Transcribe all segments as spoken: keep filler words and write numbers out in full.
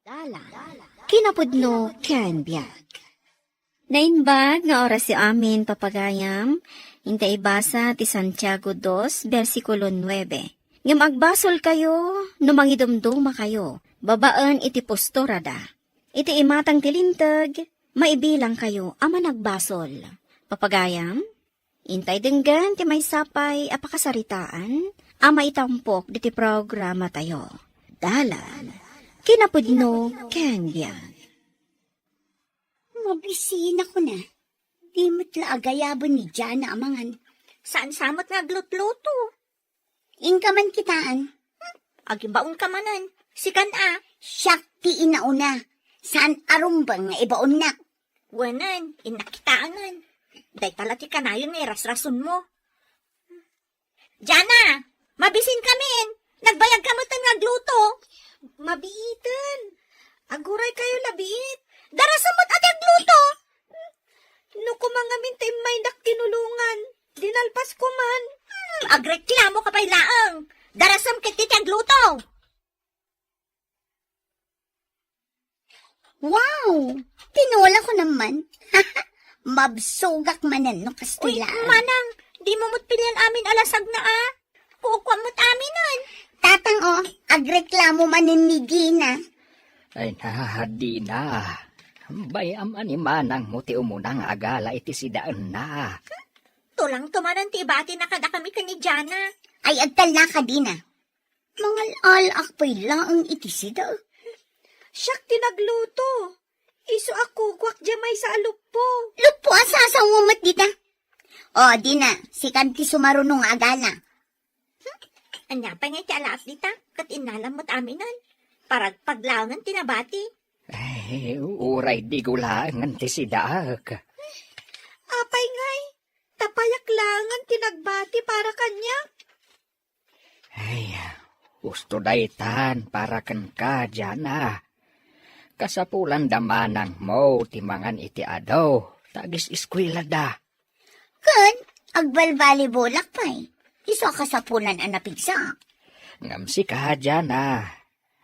Dalan, kinapudno ken biag. Naimbag nga oras ti amin, papagayam. Inta ibasa ti Santiago dos, bersikulo nuebe. Ngem agbasolkayo no mangidumdumakayo babaen iti posturada. Iti imatang ti linteg, maibilangkayo a managbasol. Papagayam, intay denggen ti maysa pay a pakasaritaan a maitampok diti programatayo. Dalan, kinapudno ken biag. Mabisinak na. Di met la agayaben ni Jana a mangan. Saan sa met nga aglutluto? Inka man kitaan. Hmm, agibaonka manen. Sikan a. Siak ti inauna. Saan a rumbeng nga ibaonnak. Wenen, innak kitaenen. Dayta la ti kanayon nga irasrasonmo. Jana, mabisin kamin. Nagbayag ka met nga agluto. Mabiiten. Aguray kayo labiit. Darasem met a ti agluto. No koma ngamin ta immaynak tinulongan, dinalpas ko man. Hmm, agreklamo ka pay laeng. Darasem ket ti agluto. Wow! Tinola ko naman. Mabsogak manen no kastoy. Uy, laeng. Manang, di mo met pilian amin a lasagna a. Kukuam met aminen. Tatang, oh, agreklamo manen ni Gina. Ay na, Dina. Bay-am a ni manangmo ti umuna nga agala iti sidaenna. Tulangto manen ti ibatina kadakami ken ni Jana. Ay, agtalna ka, Dina. Mangal-alaak pay laeng iti sida. Siak ti nagluto. Isu a kukuak diay maysa a luppo. Luppo a sasawa met dita. O, Dina, sikan ti sumaruno nga agala. Ania pay nga iti alaat dita, ket innalam met aminen. Paragpag laengen ti nabati. Eh, uray digo laengen ti sidaek. Apay ngay, ta payak laengen ti nagbati para kaniak. Ay, husto daytan para kenka, Jana. Kasapulan da manangmo ti mangan iti adu, ta agis-eskuelada. Ken, agbalbalibolak pay. Isu a kasapulan a napigsa. Ngem sika, Jana,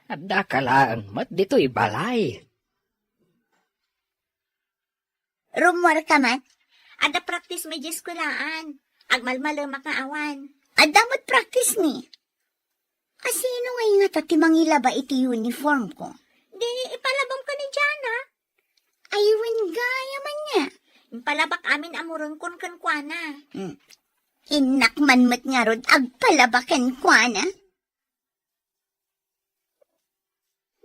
addaka laeng met ditoy balay. Rummuar ka met? Adda practice mi diay eskuelaan. Agmalmalemak nga awan. Adda met practice mi. Asino ngay ngata ti mangilaba iti uniform ko? Di ipalabam ken ni Jana. Ay, wen gayam ania. Impalabak amin a murengkon kenkuana. Hmm. Innak man met ngarud agpalaba kenkuana.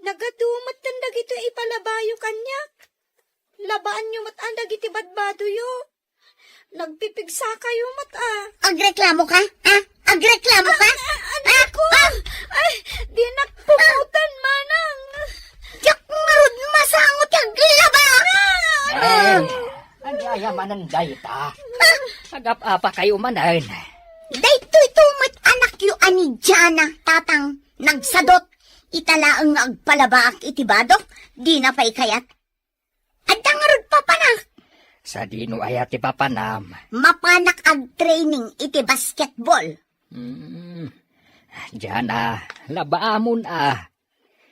Nagadu met dagitoy ipalabayo kaniak. Labaanyo met a dagiti badbadoyo. Nagpipigsakayo met a. Agreklamo ka? Ha? Agreklamo ka? Ah, ah, anak ko! Ah! Ay, dinak puputan, manang! Diak ngarud masango ti aglaba! Ah! Ay, ania manen dayta? Agap-apa kayo manen. Daytoy to met anakyo a ni Jana, tatang. Nagsadot. Ita laeng nga agpalabaak iti badok, dina pay kayat. Adda ngarud papanak. Sadino aya ti papanam? Mapanak agtraining iti basketball. Hmm. Jana, labaamon a.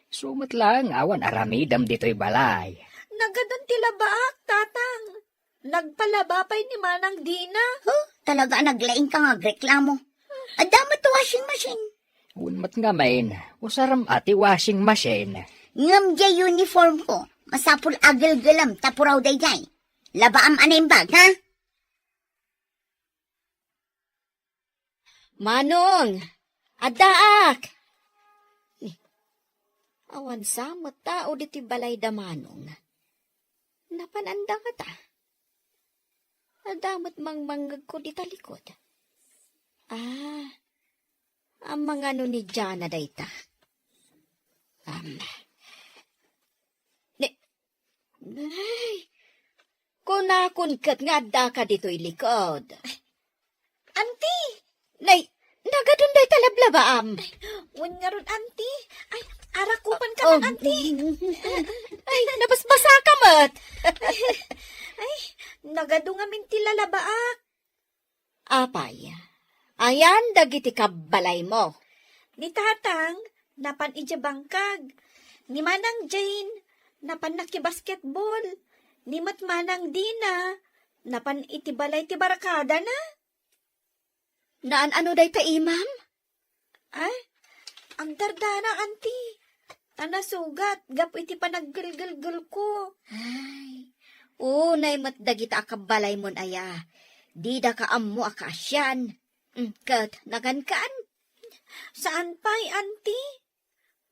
Isu met laeng awan aramidem ditoy balay. Nagadun ti labaak, tatang. Nagpalaba pay ni Manang Dina. Huh? Talaga a naglaing ka nga agreklamo. Adda met washing machine. Wen met ngamin, usarem a ti washing machine. Ngem diay uniform ko, masapul a gelgelem ta puraw daydiay. Labaam a naimbag, ha? Manong! Addaak! Ni, awan sa met tao ditoy balay da Manong. Napan-anda ngata? Adda met mangmangngegko dita likod. Ah, ammangano ni Jana dayta? Am. Ni, ay, kunakon ket nga addaka ditoy likod. Anti! Nay, nagadun dayta lablabaam. Ay, wen ngarud, anti. Ay, arakupan ka, oh, man, anti. Ay, nabasbasa ka met. Ay, nagadu ngamin ti lalabaak. Apay, ayan dagiti kabbalaymo? Ni tatang, napan idiay bangkag. Ni Manang Jane, napan nakibasketball. Ni met Manang Dina, napan iti balay ti barkadana. Naan-ano dayta imam? Ay, agdardara, anti. Ta nasugat gapu iti panaggelgelgelko. Ay, unay met dagita a kabbalaymo aya. Didaka ammo a kaasian. Mm, ket nakankan? Saan pay, anti.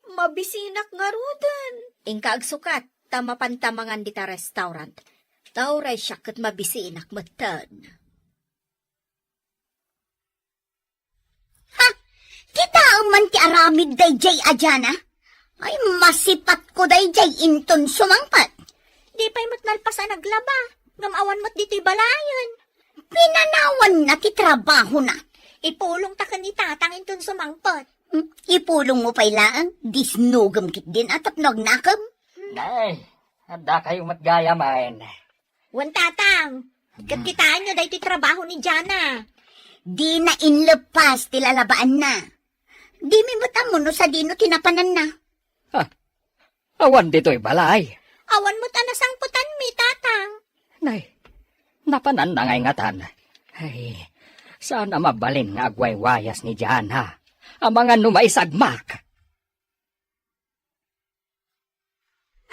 Mabisinak ngaruden. Inka agsukat, ta mapanta mangan dita restaurant. Ta uray siak ket mabisinak metten. Ha? Kitaem man ti aramid dayjay a Diana? Ay, masipatko dayjay inton sumangpet. Di pay met nalpas a naglaba, ngem awan met ditoy balayen. Pinanawanna ti trabahona. Ipulongta ken ni Tatang inton sumangpet. Hmm, ipulongmo pay laeng, disnogem ketdin a tapno agnakem. Nay, addakayo met gayamen. Wen, Tatang, ket kitaenyo daytoy trabaho ni Diana. Dina inleppas ti lalabaanna. Dimi met ammo no sadino ti napananna. Ha? Awan ditoy balay. Awan met a nasangpetanmi, Tatang. Nay, napananna ngay ngatan. Ay, saan a mabalin nga agwaywayas ni Diana. Amangan no maisagmak.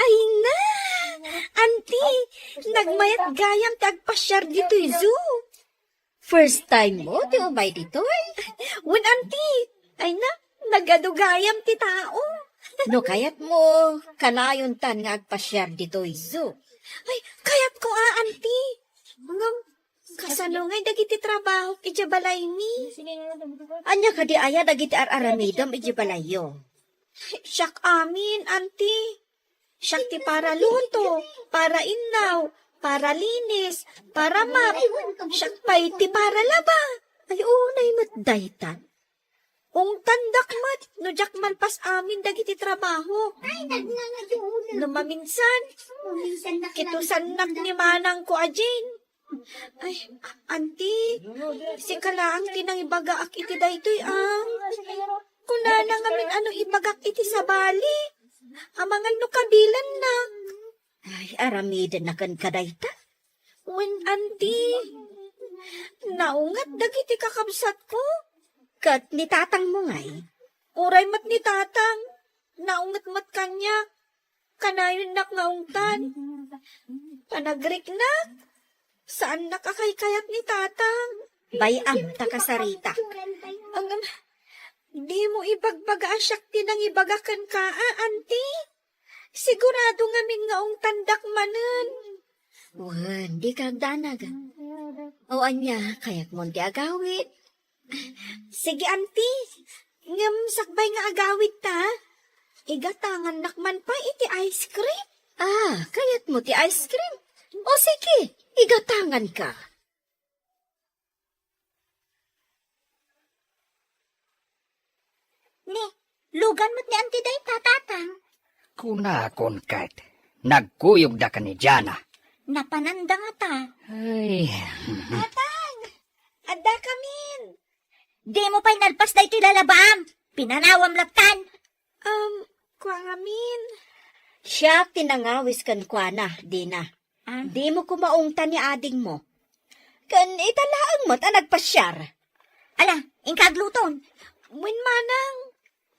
Ay na! Anti, nagmayat gayam ti agpasiar ditoy zoo. First time mo ti umay ditoy? Wen, anti. Ay na, nagadu gayam ti tao. No kayatmo, kanayontan nga agpasiar ditoy zoo. Ay, kayatko a, anti. Ngem, kasano ngay dagiti trabahok idiay balaymi? Ania kadi aya dagiti ar-aramidem idiay balayyo? Siak amin, anti. Siak ti paraluto, parainnaw, paralinis, paramap. Siak pay ti paralaba. Ay, unay met daytan. Ungtandak met no diak malpas amin dagiti trabaho. No maminsan, kitusannak ni manangko a Jane. Ay, anti, sika laeng ti nangibagaak iti daytoy, a. Kunana ngamin a no ibagak iti sabali, amangan no kabilennak. Ay, aramidenna kenka dayta? Wen, anti, naunget dagiti kakabsatko, ket ni tatangmo ngay. Uray met ni tatang, naunget met kaniak. Kanayonnak nga ungtan. Panagriknak, saannak a kaykayat ni tatang. Bay-am ta kasaritak. Ngem, dimo ibagbaga a siak ti nangibaga kenka, a, anti? Sigurado ngamin nga ungtandak manen. Wen, dika agdanag. O ania, kayatmon ti agawid? Sige, anti. Ngem sakbay nga agawidta, igatangannak man pay iti ice cream. Ah, kayatmo ti ice cream? O sige, igatanganka. Ni, lugan met ni anti dayta, tatang. Kunakon ket, nagkuyogda ken ni Jana. Napananda ngata. Ay. Tatang, adda kamin. Dimo pay nalpas daytoy lalabaam. Pinanawam lattan. Um, kua ngamin. Siak ti nangawis kenkuana, Dina. Ah. Dimo koma ungtan ni adingmo. Ken ita laeng met a nagpasiar. Ala, inka agluton. Wen manang.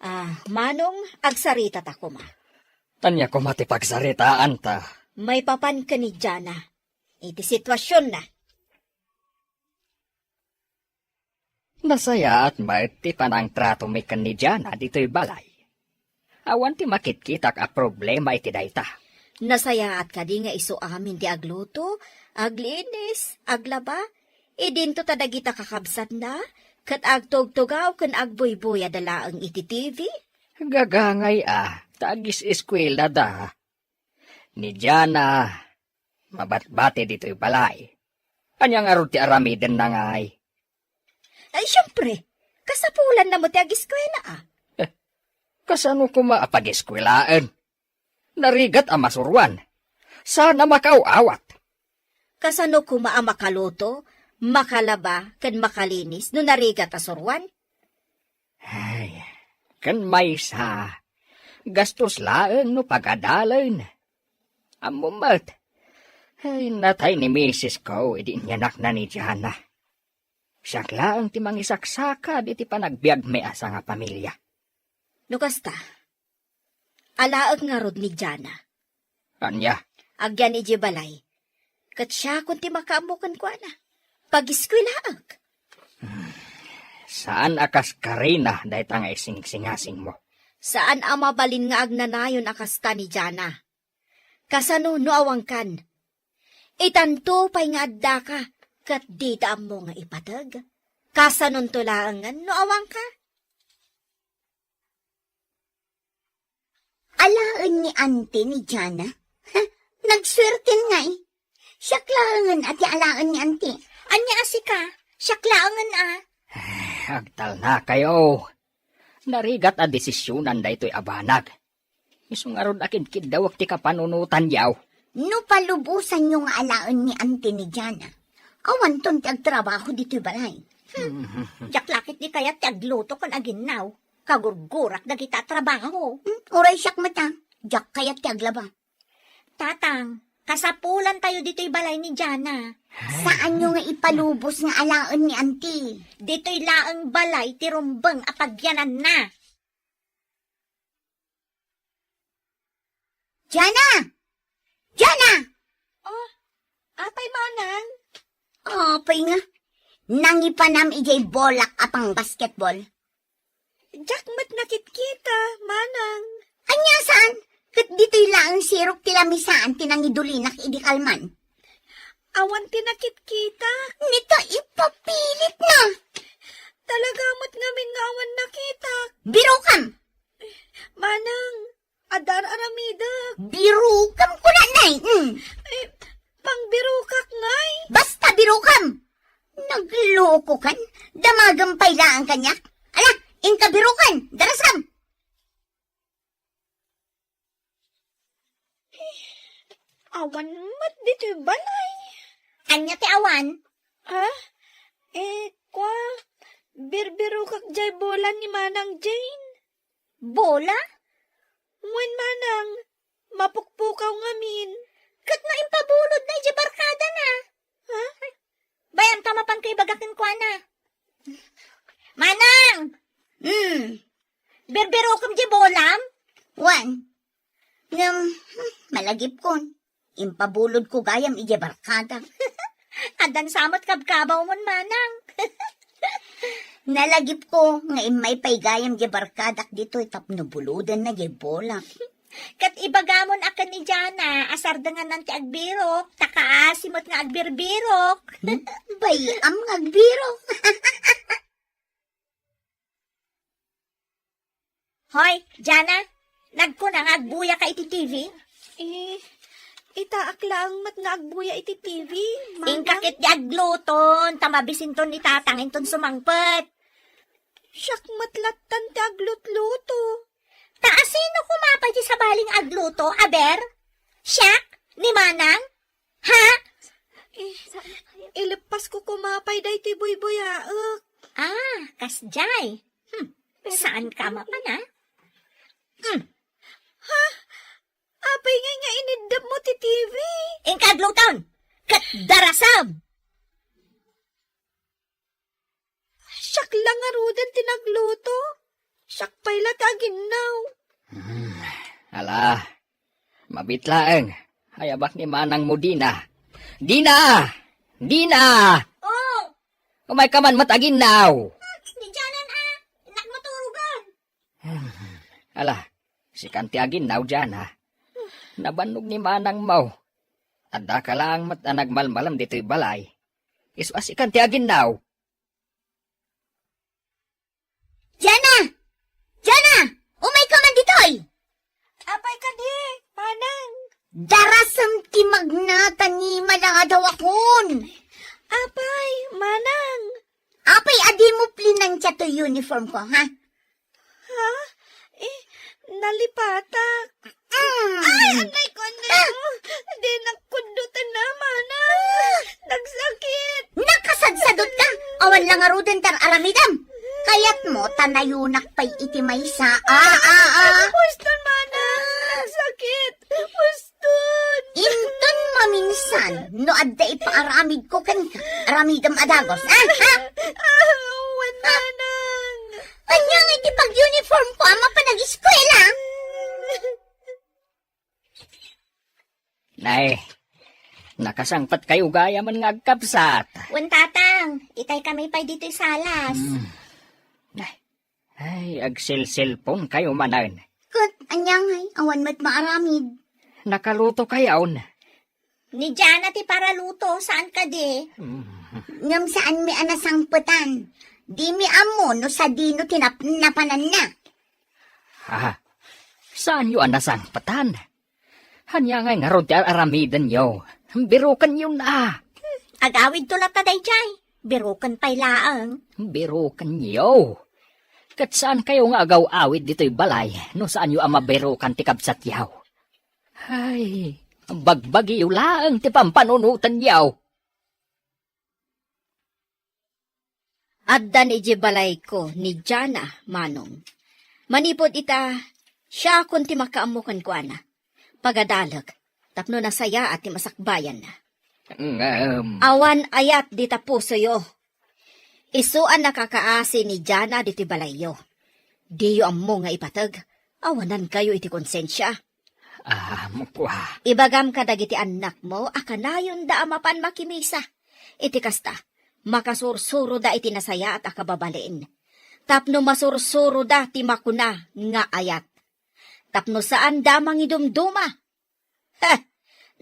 Ah, manong, agsaritata koma. Ania koma ti pagsaritaanta? Maipapan ken ni Jana. Iti situasionna. Nasayaat met ti panangtratomi ken ni Jana ditoy balay. Awan ti makitkitak a problema iti dayta. Nasayaat kadi nga isu amin ti agluto, aglinis, aglaba, idinto ta dagita kakabsatna, ket agtugtugaw ken agbuybuy a da laeng iti T V? Gagangay a, ta agis-eskuelada. Ni Jana, mabatbati ditoy balay. Ania ngarud ti aramidenna ngay? Ay, siempre, kasapulanna met ti agiskuela, a. Eh, kasano koma a pagiskuelaen? Narigat a masuruan. Saan a makaaw-awat. Kasano koma a makaluto, makalaba, ken makalinis no narigat a suruan? Ay, ken maysa, Gastos laeng no pagadalen. Ammom met, ay, natay ni misis ko idi inyanakna ni Jana. Siak laeng ti mangisaksakad iti panagbiagmi a sangapamilia. No kasta, alaek ngarud ni Jana. Ania? Agyan idiay balay. Ket siakon ti makaammo kenkuana. Pagiskwelaek. Saan a kas Karina dayta nga isingsingasingmo. Saan a mabalin nga agnanayon a kasta ni Jana. Kasano no awankan? Itanto pay nga addaka, ket dita ammo nga ipateg. Kasanonto laengen no awanka? Alaen ni Auntie ni Jana? Ha? Nagsuerten ngay? Siak laengen a ti alaen ni Auntie. Ania a sika? Siak laengen a. Agtalnakayo. Narigat a desisionan daytoy a banag. Isu ngarud a kidkiddawek ti kapanunotanyo. No palubosanyo nga alaen ni Auntie ni Jana, awanton ti agtrabaho ditoy balay. Hmm. Diak la ket di kayat ti agluto ken aginnaw. Kagurgurak dagita a trabaho. Hmm, uray siak met a, diak kayat ti aglaba. Tatang, kasapulantayo ditoy balay ni Jana. Saanyo nga ipalubos nga alaen ni Auntie? Ditoy laeng balay ti rumbeng a pagyananna. Jana! Jana! Oh, apay, Manang? Apay nga. Nangipanam idiay bolak a pang-basketball. Diak met nakitkita, Manang. Ania saan? Ket ditoy laeng sirok ti lamisaan ti nangidulinak idi kalman. Awan ti nakitkita. Nita, ipapilit na. Talaga met ngamin nga awan nakitak. Birokam! Manang, adda ar-aramidek. Birokam kunanay. Mm. Eh, pangbirokak ngay. Basta birokam. Naglokokan. Damagem pay laeng kaniak. Ala, inka birokan. Darasam. Awan met ditoy balay. Ania ti awan? Ha? Eh, kua, birbirokak jay bola ni Manang Jane. Bola? Wen, Manang, mapukpukaw ngamin. Ket no impabulodna idiay barkadana? Ha? Bay-am ta mapanko ibaga kenkuana. Manang! Hmm. Birbirokem diay bolam? Wen. Ngem, hmm, malagipkon. Impabulodko gayam idiay barkadak. Addan sa met kabkabawmon, Manang. Nalagipko nga immay pay gayam diay barkadak ditoy tapno bulodenna diay bolam. Ket ibagamon a ken ni Jana a sardengannan ti agbirok, ta kaasi met nga agbirbirok. Hmm? Bay-am nga agbirok. Hoy, Jana, nagkuna nga agbuyaka iti T V? Eh, itaak laeng met nga agbuya iti T V, Manang. Inka ket di agluton, ta mabisinton ni Tatang inton sumangpet. Siak met lattan ti aglutluto. Ta asino koma pay ti sabali nga agluto, aber? Siak? Ni Manang? Ha? Eh, ileppasko koma pay daytoy buybuyaek. Ah, kasdiay. Hmm, saan ka mapan, ha? Hmm. Ha? Apay ngay nga iniddep mo ti T V? Inka agluton! Ket darasam! Siak la ngaruden ti nagluto. Siak pay la ti aginnaw. Hmm, ala, mabit laeng. Ayabak ni manangmo dina. Dina! Dina! Oh! Umayka man met aginnaw. Ni Janan a, innak maturugan. Hmm, ala, sikan ti aginnaw, Jana. Nabannog ni manangmo. Adda ka laeng met a nagmalmalem ditoy balay. Isu a sikan ti aginnaw. Jana! Jana! Umayka man ditoy! Apay kadi, manang? Darasem ti magnata ni maladaw akon. Apay, manang? Apay, a dimo plinansia toy uniform ko, ha? Ha? Eh, nalipatak. Mm. Ay, anay ko, anay ko. Di nakuddutan na, manang. Nagsakit. Nakasadsadot ka? Awan la ngaruden ti ar-aramidem. Kayatmo, ta nayunak pay iti maysa. Ah, ah, ah. Pustan, No adda ipaaramidko kenka, aramidem a dagus. Ah, ha? Ah, wen, Manang. Ania nga iti pag-uniform ko a mapan ageskuela? Nay, nakasangpetkayo gayamen nga agkabsat. Wen, Tatang, itay kami pay ditoy salas. Hmm. Nay, ay, agselselponkayo manen. Ket, ania ngay, awan met maaramid. Nakalutokayon. Ni Jana ti paraluto, saan kadi? Mm. Ngem saanmi a nasangpetan. Dimi ammo no sadino ti nap-, napananna. Ah, saanyo a nasangpetan? Ania ngay ngarud ti ar-aramidenyo? Birokenyon a. Agawidto latta daydiay. Biroken pay laeng. Birokenyo. Ket saankayo nga agaw-awid ditoy balay no saanyo a mabirokan ti kabsatyo. Ay, bagbagiyo laeng ti pampanunotenyo. Addan idiay balayko ni Jana, Manong. Manipud ita, siakon ti makaammo kenkuana. Pagadalek, tapno nasayaat ti masakbayanna. Ngem awan ayat dita pusoyo. Isu a nakakaasi ni Jana ditoy balayyo. Diyo ammo nga ipateg, awanankayo iti konsensia. Ah, mukua. Ibagam kadagiti annakmo a kanayonda a mapan makimisa. Iti kasta, makasursuroda iti nasayaat a kababalin. Tapno masursuroda ti makuna nga ayat. Tapno saanda a mangidumduma. Heh!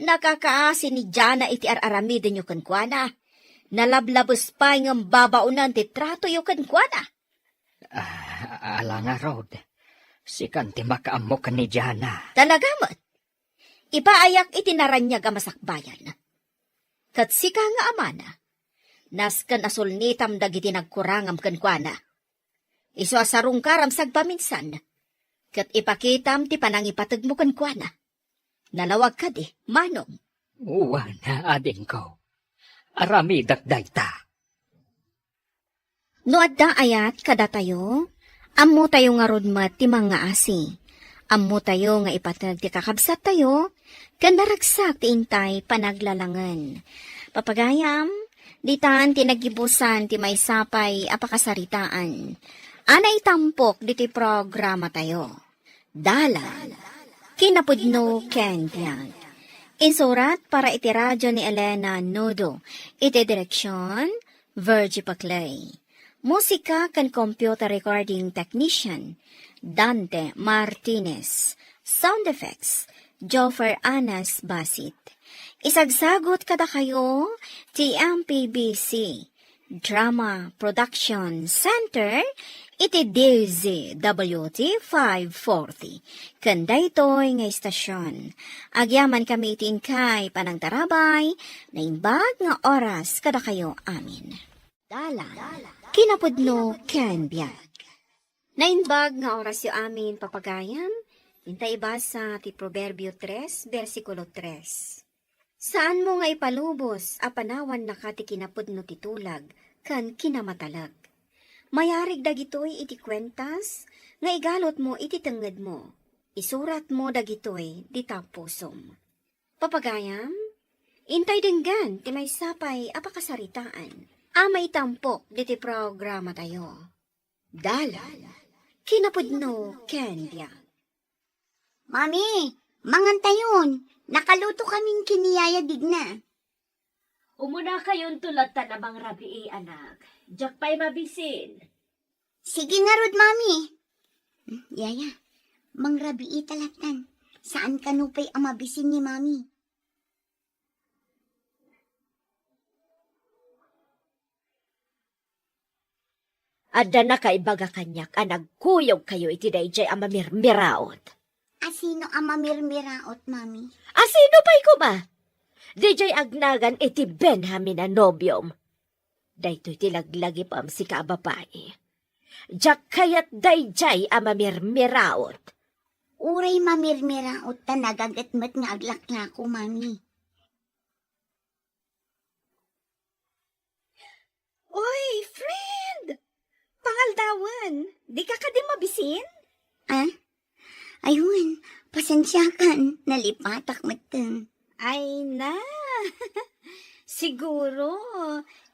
Nakakaasi ni Jana iti ar-aramidenyo kenkuana. Nalablabes pay ngem babaonen ti tratoyo kenkuana. Ah, ala ngarud, sikan ti makaammo ken ni Jana. Talaga met. Ipaayak iti naraniag a masakbayan. Ket sika nga amana, nasken a sulnitam dagiti nagkurangam kenkuana. Isu a sarungkaram sagpaminsan, ket ipakitam ti panangipategmo kenkuana. Nalawag kadi, Manong? Wen, adingko. Aramidek dayta. No adda ayat kadatayo, ammotayo ngarud met ti mangngaasi. Ammotayo nga ipateg ti kakabsattayo, ken naragsak ti intay panaglalangen. Papagayam, ditan ti nagibusan ti maysa pay a pakasaritaan a naitampok ditoy programatayo. Dalan, kinapudno ken biag. Insurat para iti radio ni Elena Nudo. Iti direksyon, Virgie Paclay. Musika ken computer recording technician, Dante Martinez. Sound effects, Joffer Anas Basit. Isagsagut kadakayo ti M P B C Drama Production Center iti D Z W T five forty. Ken daytoy nga istasyon, agyamankami iti inkay panangtarabay, naimbag nga oras kadakayo amin. Dalan, kinapudno ken biag. Naimbag nga orasyo amin, papagayam, inta ibasa ti Proverbio tres, bersikulo tres. Saanmo nga ipalubos a panawannaka ti kinapudno ti tulag ken kinamatalag. Mayarig dagitoy iti kuentas nga igalutmo iti tengngedmo. Isuratmo dagitoy dita pusom. Papagayam, intay denggen ti maysa pay a pakasaritaan a maitampok diti programatayo. Dalan, kinapudno ken biag. Mami, mangantayon. Nakaluto kamin ken ni Yaya Digna. Umunakayonto latta a mangrabii, anak. Diak pay mabisin. Sige ngarud, Mami. Hmm, Yaya, mangrabii ta lattan. Saan kano pay a mabisin ni Mami? Adda nakaibaga kaniak a nagkuyogkayo iti daydiay a mamirmiraot. Asino a mamirmiraot, Mami? Asino pay koma? Daydiay agnagan iti Benjamin a nobiom. Daytoy ti laglagipem, sika a babai. Diak kayat daydiay a mamirmiraot. Uray mamirmiraot ta nagaget met nga aglaklako, Mami. Oy, friend! Pangaldawen, dika kadi mabisin? Ah? Aywan, pasensiakan, nalipatak metten. Ay na, Siguro,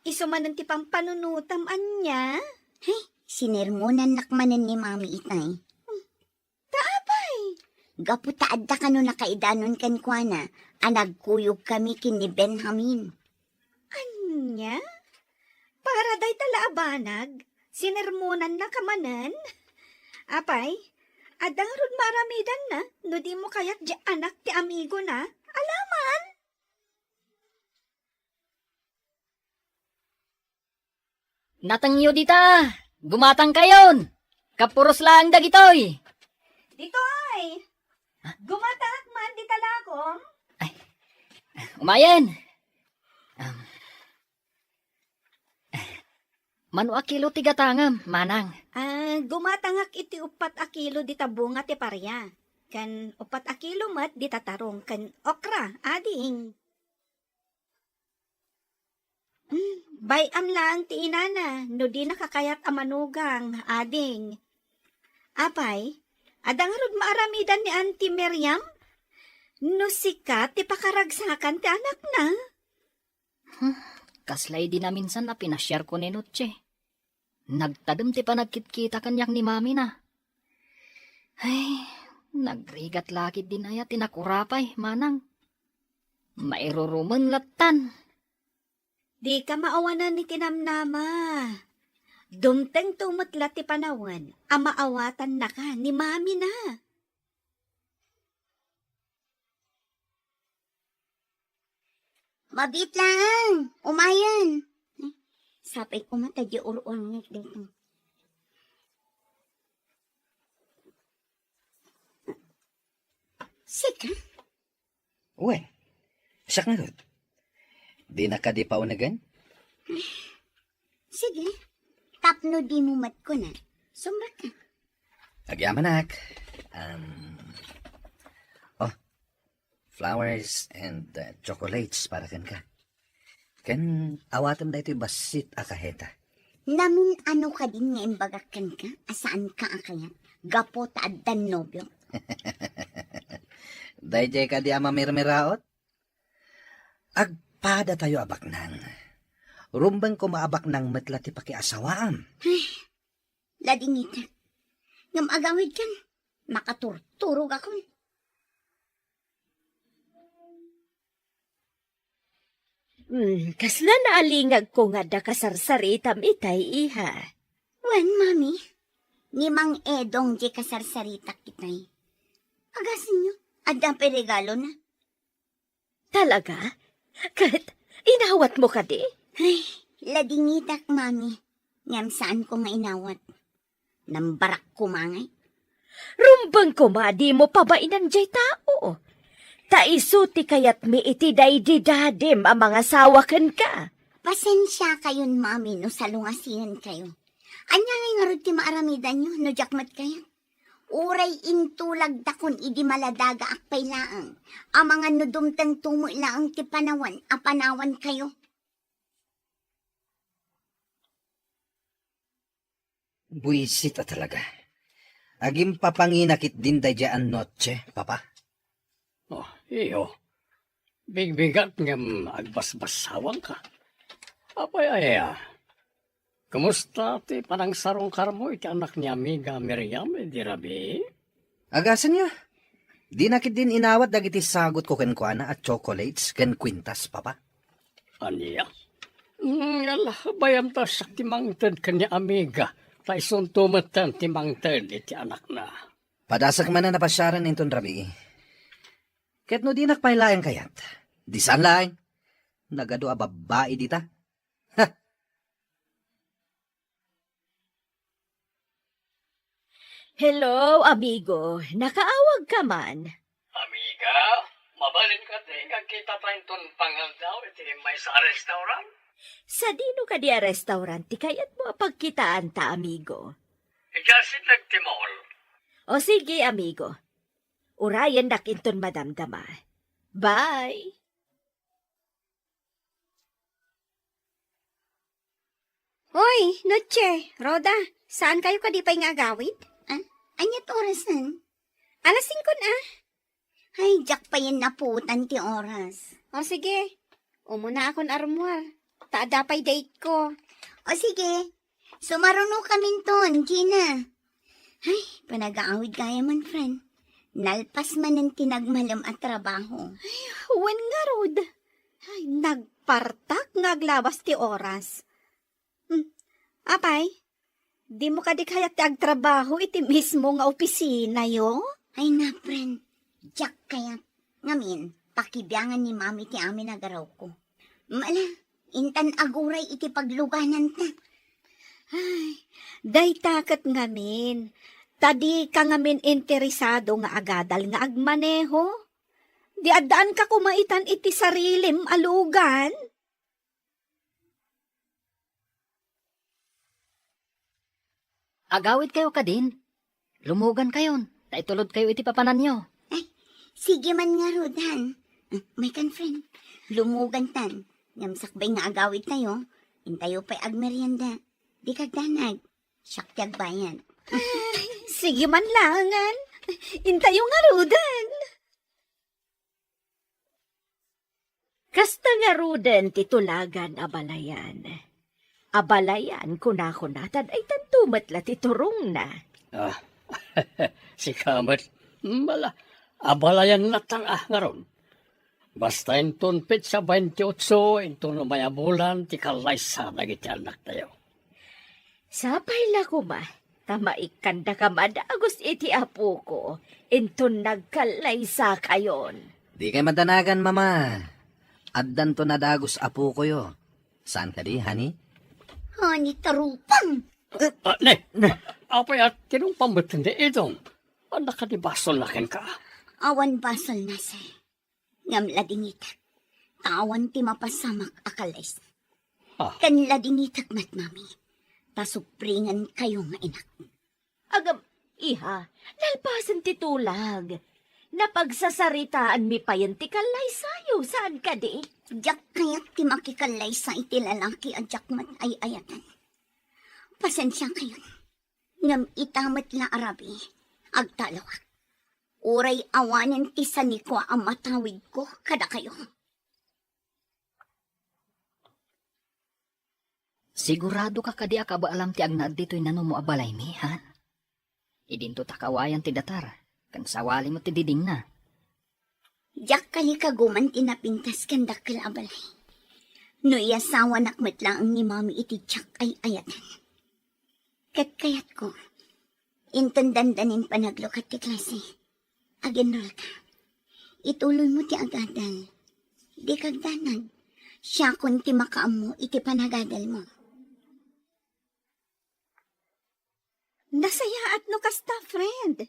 isu manen ti pampanunotam, ania? Hay, sinermonannak manen ni Mami itay. Ta apay? Gapu ta adda kano nakaidanon kenkuana a nagkuyogkami ken ni Benjamin. Ania? Para dayta la a banag, sinermonannaka manen? Apay, adda ngarud maaramidanna no dimo kayat diay anak ti amigona? Alaman! Natengyo dita! Gumatangkayon! Kapuros laeng dagitoy! Ditoy! Gumatangak man dita lakom? Ay, umayen! Um, mano a kilo ti gatangem, manang? Ah, gumatangak iti uppat a kilo dita bunga ti paria. Ken uppat a kilo met dita tarong ken okra, ading. Hmm, bay-am laeng ti inana no dina kakayat a manugang, ading. Apay, adda ngarud maaramidan ni Auntie Miriam? No sika ti pakaragsakan ti anakna? Hmm, kasla idi naminsan a pinasiarko ni Noche. Nagtadem ti panagkitkita kaniak ni mamina. Ay, nagrigat la ketdin aya ti nakurapay, manang. Mairurumen lattan. Dika maawanan iti namnama. Dumtengto met la ti panawen a maawatannaka ni mamina. Mabiit laeng, umayen. Sapay koma ta di ur-urngek daytoy. Sika? Wen, siak ngarud. Dina kadi paunegen? Sige. Tapno dimo met kuna, sumrekka. Agyamanak. Um, oh, flowers and, uh, chocolates para kenka. Ken awatem daytoy bassit a kaheta. Namin-ano kadin nga imbagak kenka a saanka a kayat gapu ta addan nobio? Daydiay kadi a mamirmiraot? Agpadatayo a baknang. Rumbeng koma a baknang met la ti pakiasawaam. Ay, ladingitak. Ngem agawidkan, makaturturogakon. Hmm, kasla naalingagko nga adda kasarsaritam itay, iha. Wen, Mami, ni Mang Edong diay kasarsaritak itay. Agasenyo, adda pay regalona. Talaga? Ket inawatmo kadi? Ay, ladingitak, Mami. Ngem saanko nga inawat. Nambarak koma ngay. Rumbeng koma a dimo pabainan diay tao. Ta isu ti kayatmi iti daydi dadim a mangasawa kenka. Pasensiakayon, Mami, no salungasyenkayo. Ania ngay ngarud ti maaramidanyo no diak met kayat? Uray intulagdakon idi maladagaak pay laeng, amangan no dumtengto met laeng ti panawen a panawankayo. Buisit a talaga. Agimpapangina ketdin daydiay a noche, Papa. Oh, iyo. Bigbigat ngem agbasbassawanka. Apay aya? Kumusta ti panangsarungkarmo iti anak ni amiga Miriam idi rabii? Agasenyo, dina ketdin inawat dagiti sagutko kenkuana a chocolates ken kwintas, Papa. Ania? Mm, ala, bayam ta siak ti mangted ken ni amiga, ta isunto metten ti mangted iti anakna. Padasek manen a pasiaren inton rabii. Ket no dinak pay laeng kayat, di saan laeng. Nagadu a babbai dita. Ha! Hello, amigo. Nakaawagka man? Amiga, mabalin kadi nga agkita ta inton pangaldaw iti maysa a restaurant? Sadino kadi a restaurant ti kayatmo a pagkitaanta, amigo? Idiay asideg ti mall. O sige, amigo. Urayennak inton madamdama. Bye! Oy, Noche, Rhoda, saankayo kadi pay nga agawid? An-, ania't orasen? Alas singko na. Ay, diak payen napuotan ti oras. O sige, Umuna akon armuar, ta adda pay date ko. O sige, sumaruno kaminton, Gina. Ay, panagaawid gayam, friend. Nalpas manen ti nagmalem a trabaho. Wen ngarud. Ay, nagpartak nga aglawas ti oras. Hmm. Apay, dimo kadi kayat ti agtrabaho iti mismo nga opisinayo? Ay na, friend. Diak kayat. Ngamin, pakibiangan ni Mami ti amin a garawko. Mala, intan aguray iti paglugananta. Ay, dayta ket ngamin. Ta dika ngamin interesado nga agadal nga agmaneho. Di addaanka koma itan iti sarilim a lugan? Agawidkayo kadin. Lumugankayon, ta itulodkayo iti papananyo. Ay, sige man ngarud, han. Ah, maykan, friend. Lumugantan. Ngem sakbay nga agawidtayo, intayo pay agmerienda. Dika agdanag. Siak ti agbayad. Ay, sige man laengen. Intayo ngaruden. Kasta ngaruden ti tulagan, abalayan. Abalayan, kunakuna, ta daytanto met la ti turongna. Ah, sika met. Mala, abalayan latta, ah, ngarud. Basta inton petsa baintiotso, inton umay a bulan, ti kallaysa dagiti annaktayo. Sapay la koma, ta maikkandaka madagus iti apoko, inton nagkallaysakayon. Dikay madanagan, Mama. Addanto nadagus apokoyo. Saan kadi, honey? Honey, tarupang! Eh, ah, ne, ne. Apay a tinumpam met ni Edong? Anak, kadi basolna kenka? Awan basolna, sir. Ngem ladingitek, ta awan ti mapasamak a kallaysa. Ah. Ken ladingitek met, Mami, ta supringenkayo nga inak. Agam, iha, nalpasen ti tulag. Napagsasaritaanmi payen ti kallaysayo, saan kadi? Diak kayat ti makikallaysa iti lalaki a diak met ay-ayaten. Pasensiakayon. Ngem ita met la a rabii, agtalawak. Uray awanen ti sanikua a matawidko kadakayo. Siguradoka kadi a kabaalam ti agnaed ditoy nanumo a balaymi, ha? Idinto ta kawayan ti datar, ken sawali met ti didingna. Diak kalikaguman ti napintas ken dakkel a balay. No iyasawanak met laeng ni Mami iti diak ay-ayaten. Ket kayatko, inton dandanin panaglukat ti klase, agenrolka. Ituloymo ti agadal. Dika agdanag. Siakon ti makaammo iti panagadalmo. Nasayaat no kasta, friend.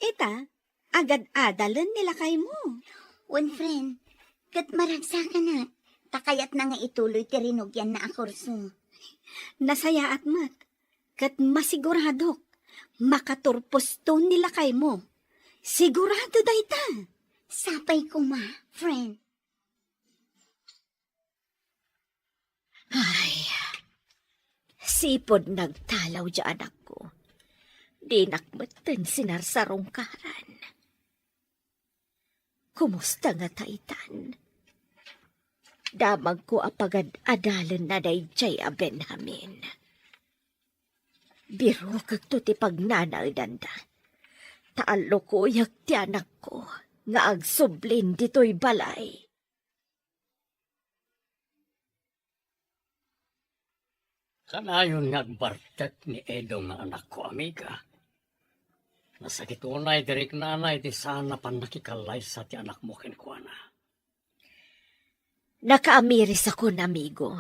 Ita, agad-adalen ni lakaymo. Wen, friend, ket maragsakanak, ta kayatna nga ituloy ti rinugianna a kurso. Nasayaat met, ket masiguradok, makaturposto ni lakaymo. Sigurado dayta. Sapay koma, friend. Ay, sipud nagtalaw diay anakko. Dinak metten sinarsarungkaran. Kumusta ngata itan? Damagko a pagad-adalenna daydiay a Benjamin. Birukekto ti pagnanaedanda. Ta allukoyak ti anakko nga agsublin ditoy balay. Kanayon nga agbartek ni Edo nga anakko, amiga. Nasakit unay ti riknana iti saan a pannakikallaysa ti anakmo kenkuana. Nakaamirisakon, amigo.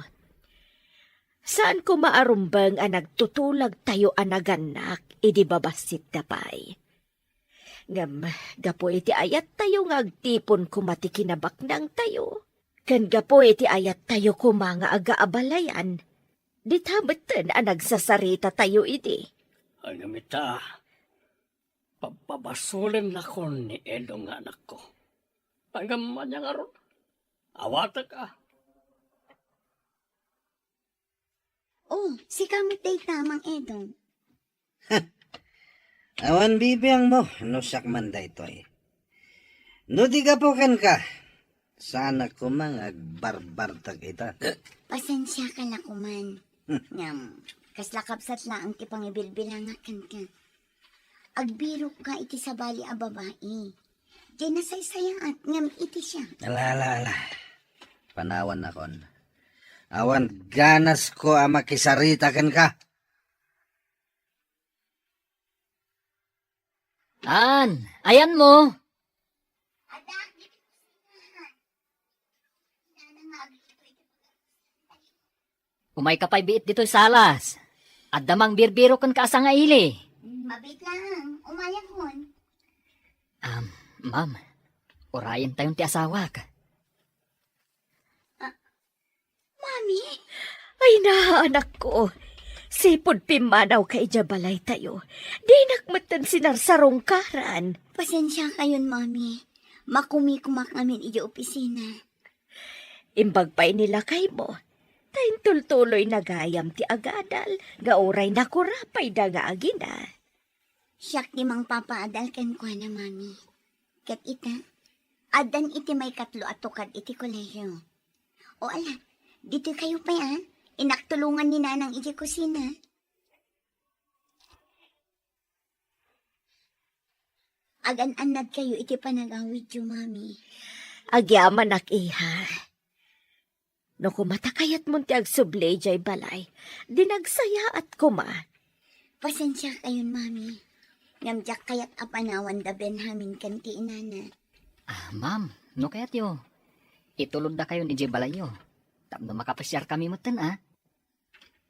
Saanko maarumbeng a nagtutulagtayo a nagannak idi babassit da pay. Ngem gapu iti ayattayo nga agtipon koma ti kinabaknangtayo, ken gapu iti ayattayo koma nga agaabalayan, dita metten a nagsasaritatayo idi. Ngem ita, pabpabasolennakon ni Edo nga anakko. Ngem ania ngarud? Awatek a. Oh, sika met dayta, Mang Edong. Awan bibiangmo no siak man daytoy. No di gapu kenka, Saanak koma nga agbarbartak ita. Pasensiaka la koman. Ngem, kasla kabsat laeng ti pangibilbilangak kenka. Agbirokka iti sabali a babai. Di nasaysayaat ngem iti siak. Ala, ala, ala. Panawannakon. Awan ganasko a makisarita kenka. An, ayanmo? Umayka pay biit ditoy salas. Adda mangbirbiro kenka a sangaili. Mabiit laeng, umayakon. Am, ma'am, urayentayon ti asawak. Ah, Mami? Ay na, anakko. Sipud pimmanawka idiay balaytayo, dinak metten sinarsarungkaran. Pasensiakayon, Mami. Makumikumak ngamin idiay opisina. Imbag pay ni lakaymo, ta intultuloyna gayam ti agadal, nga uray nakurapayda nga agina. Siak ti mangpapaadal kenkuana, Mami. Ket ita, addan iti maikatlo a tukad iti kolehio. O ala, ditoykayo pay, a. Inaktulongan ni Nanang idiay kusina. Agan-annadkayo iti panagawidyo, Mami. Agyamanak, iha. No koma ta kayatmon ti agsubli idiay balay, di nagsayaat koma. Pasensiakayon, Mami. Ngem diak kayat a panawan da Benjamin ken ti inana. Ah, ma'am, no kayatyo, ituloddakayon idiay balayyo. Tapno makapasiarkami metten, a.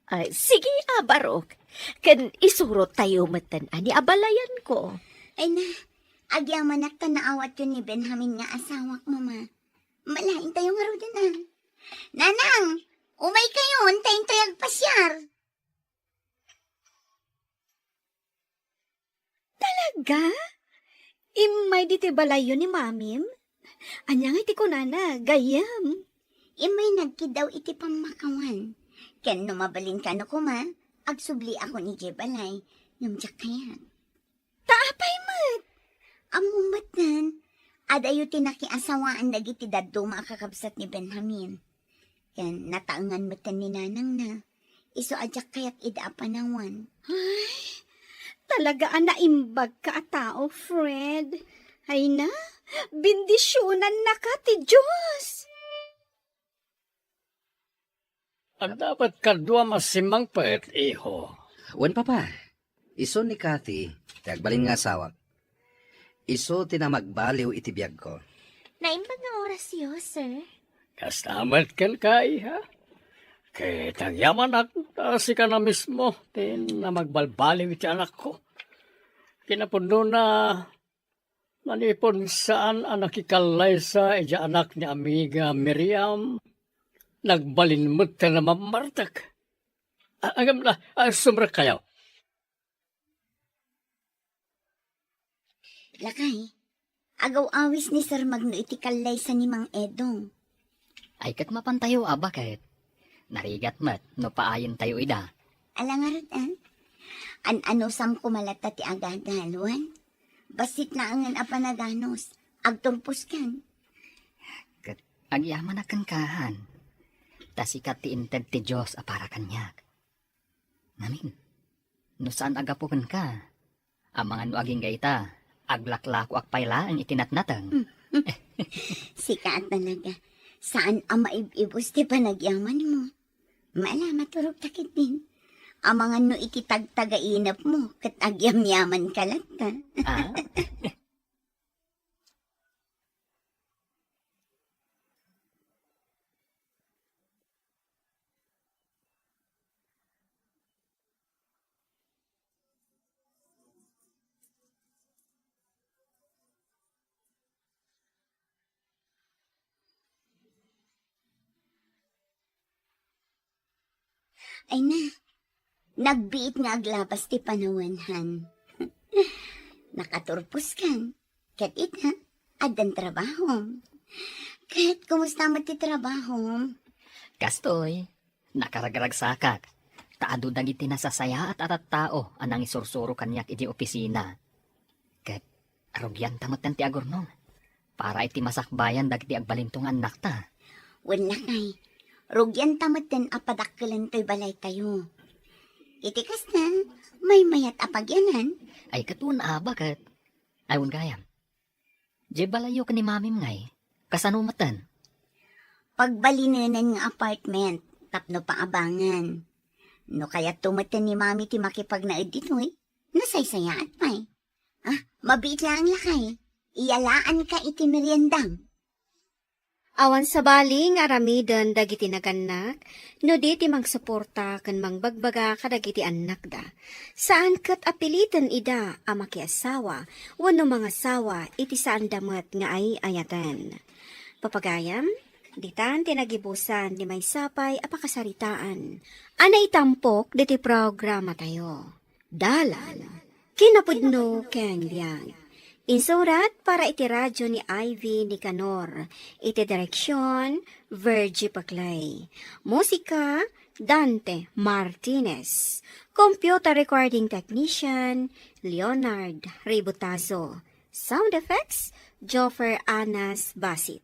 Ay, sige, a, Barok. Ken isurottayo metten a ni abalayanko. Ay na, agyamanak ta naawatyo ni Benjamin nga asawak, Mama. Malaintayo ngaruden, a. Nanang, umaykayon, ta intoy agpasiar. Talaga? Immay ditoy balayyo ni Mamim? Ania ngay ti kunana, gayyem? Immay nagkiddaw iti pammakawan. Ken no mabalinka no koma, agsubliakon idiay balay, ngem diak kayat. Ta apay met? Ammom metten, adayo ti nakiasawaan dagiti dadduma a kakabsat ni Benjamin. Ken nataengan metten ni nanangna, isu a diak kayat ida a panawan. Ay, talaga a naimbagka a tao, Fred. Ay na, bendisionannaka ti Dios. Adda met kaduam a simmangpet, iho. Wen, Papa. Isu ni Kathy, ti agbalin nga asawak. Isu ti namagbaliw iti biagko. Naimbag nga orasyo, sir. Kasta met kenka, iha. Ket agyamanak ta sika na mismo ti namagbalbaliw iti anakko. Kinapudnona, manipud saan a nakikallaysa idiay anak ni amiga Miriam, nagbalin met ti namammartek. A-, agam la, a, sumrekkayo. Lakay, agaw-awis ni Sir Magno iti kallaysa ni Mang Edong. Ay, ket mapantayo a baket. Narigat met no paayentayo ida. Ala ngarud, a? An-anusam koma latta ti agadal, wen? Bassit laengen a panaganus, agturposkan. Ket agyamanak kenka, han. Ta sika ti inted ti Dios a para kaniak. Ngamin, no saan a gapu kenka, amangan no agingga ita, aglaklakoak pay laeng iti natnateng. Sika a talaga, saan a maib-ibus ti panagyamanmo. Mala, maturogta ketdin. Amangan no iti tagtagainepmo, ket agyamyamanka latta. Ah? Ay na, nagbiit nga aglabas ti panawen, han. Nakaturposkan. Ket ita, addan trabahom. Ket kumusta met ti trabahom? Kastoy, nakaragragsakak, ta adu dagiti nasasayaat a tattao a nangisursuro kaniak idiay opisina. Ket rugianta metten ti agurnong. para iti masakbayan dagiti agbalinto nga annakta. Wen lakay, rugianta metten a padakkelentayo ti balaytayo. Iti kasta, maymayat a pagyanan. Ay, ket wen a, baket? Ay, wen gayam. Diay balayyo ken ni Mamim ngay, kasano metten? Pagbalinenen nga apartment tapno paabangan. No kayatto metten ni Mami ti makipagnaed ditoy, nasaysayaat pay. Ah, mabiit laeng lakay. Iyalaanka iti meriendam. Awan sabali nga aramiden dagiti nagannak, no di ti mangsuporta ken mangbagbaga kadagiti annakda. Saan ket a piliten ida a makiasawa wenno mangasawa iti saanda met nga ay-ayaten. Papagayam, ditan ti nagibusan ti maysa pay a pakasaritaan a naitampok ditoy programatayo. Dalan, kinapudno ken biag. Insurat para iti radyo ni Ivy Nicanor. Iti direksyon, Virgie Paclay. Musika, Dante Martinez. Computer recording technician, Leonard Ributazo. Sound effects, Joffer Anas Basit.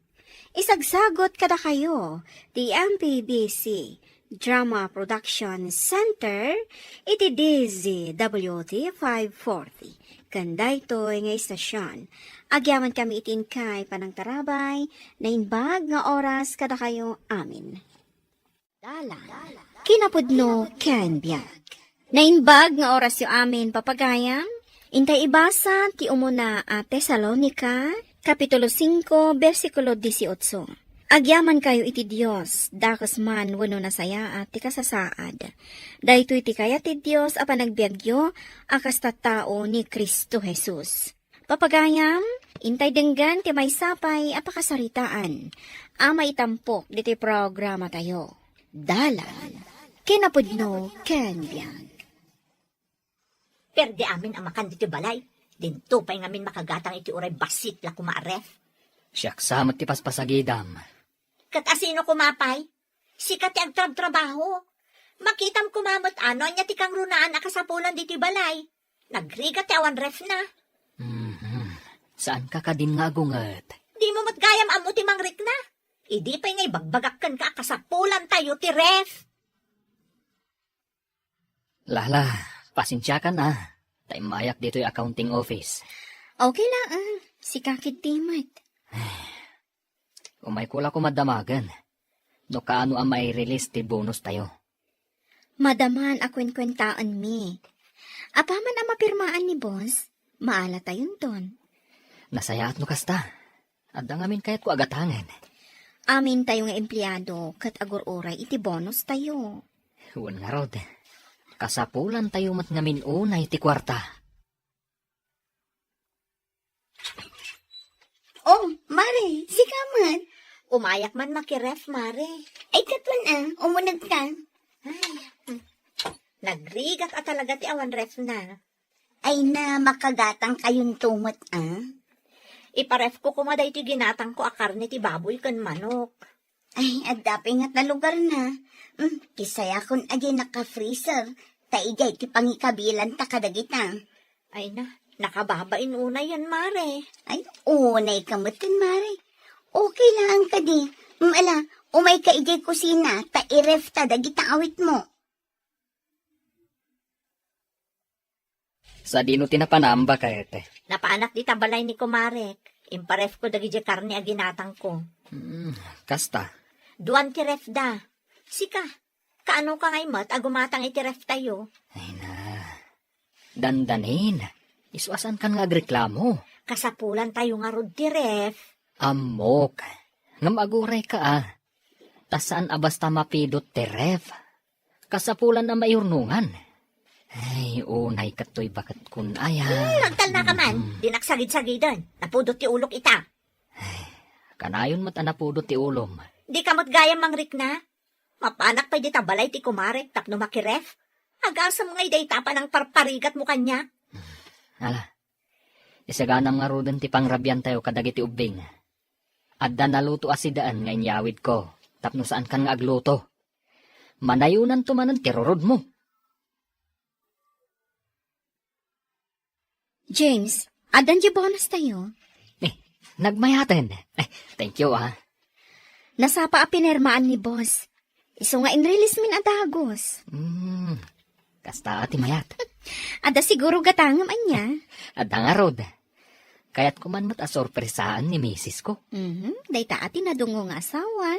Isagsagot kadakayo ti M P B C Drama Production Center iti D Z W T five forty. Ken daytoy nga istasion, agyamankami iti inkay panangtarabay, naimbag nga oras kadakayo amin. Dalan, kinapudno ken biag. Naimbag nga orasyo amin, papagayam. Intay ibasa ti umuna a Tesalonica, Kapitulo singko, bersikulo dieciocho. Agyamankayo iti Dios, dakes man wenno nasayaat ti kasasaad. Daytoy ti kayat ti Dios a panagbiagyo a kas tattao ni Cristo Jesus. Papagayam, intay denggen ti maysa pay a pakasaritaan a maitampok ditoy programatayo. Dalan, kinapudno ken biag. Perde amin a makan ditoy balay. Dinto pay ngamin makagatang iti uray bassit la koma a ref. Siak sa met ti paspasagidam. Ket asino koma pay? Sika ti agtrabtrabaho. Makitam koma met a no ania ti kangrunaan a kasapulan ditoy balay. Nagrigat ti awan refna. Mhm. Saanka kadin nga agunget? Dimo met gayam ammo ti mangrikna. Idi pay nga ibagbagak kenka a kasapulantayo ti ref. Lala, pasensiakan a. Ta immayak ditoy accounting office. Okay laeng. Sika ketdi met. Umayko la koma damagen no kaano a mai-release ti bonustayo. Madaman a kuenkuentaenmi. Apaman a mapirmaan ni boss, maalatayon ton. Nasayaat no kasta. Adda ngamin kayatko a gatangen. Amintayo nga empleado ket agur-uray iti bonustayo. Wen ngarud, kasapulantayo met ngamin unay ti kuarta. Oh, Mare, sika met. Umayak man makiref, Mare. Ay, ket wen a, umunegka. Ay, nagrigat a talaga ti awan refna. Ay na, makagatangkayonto met a. Iparefko koma daytoy ginatangko a karne ti baboy ken manok. Ay, adda pay ngata lugarna. Mm, kisayakon a diay naka-freezer, ta idiay ti pangikabilanta kadagita. Ay na, nakababain unayen, Mare. Ay, unayka metten, Mare. Okay laeng kadi. Mm, ala, umayka idiay kusina, ta i-ref ta dagita awitmo. Sadino ti napanam, baket? Napaanak dita balay ni kumarek. Imparefko dagidiay karne a ginatangko. Hmm, kasta. Duan ti refda. Sika, kaanoka ngay met a gumatang iti reftayo? Ay na. Dandanin, isu a saankan nga agreklamo. Kasapulantayo ngarud ti ref. Ammok. Ngem agurayka a. Ta saan a basta mapidot ti ref. Kasapulan a maiyurnongan. Ay, unay ket toy baket kun aya. Hmm, agtalnaka man. Mm. Dinak sagid-sagiden. Napudot ti ulok ita. Ay, kanayon met a napudot ti ulom. Dika met gayam mangrikna? Mapanak pay dita balay ti kumarek tapno makiref? Agasem ngay dayta a panangparparigatmo kaniak? Ala, isaganam ngaruden ti pangrabiantayo kadagiti ubbing. Adda naluto a sidaen nga inyawidko tapno saankan nga agluto. Manayonanto manen ti rurodmo. James, addan diay bonustayo? Eh, Nagmayaten. Eh, thank you, ah. Nasapa a pinirmaan ni boss. Isu nga inrelease min a dagus. Hmm, kasta a ti mayat. Adda siguro gatangem ania? Adda ngarud. Kayatko man met a sorpresaan ni misis ko. Mhm, dayta a ti nadungngo nga asawa.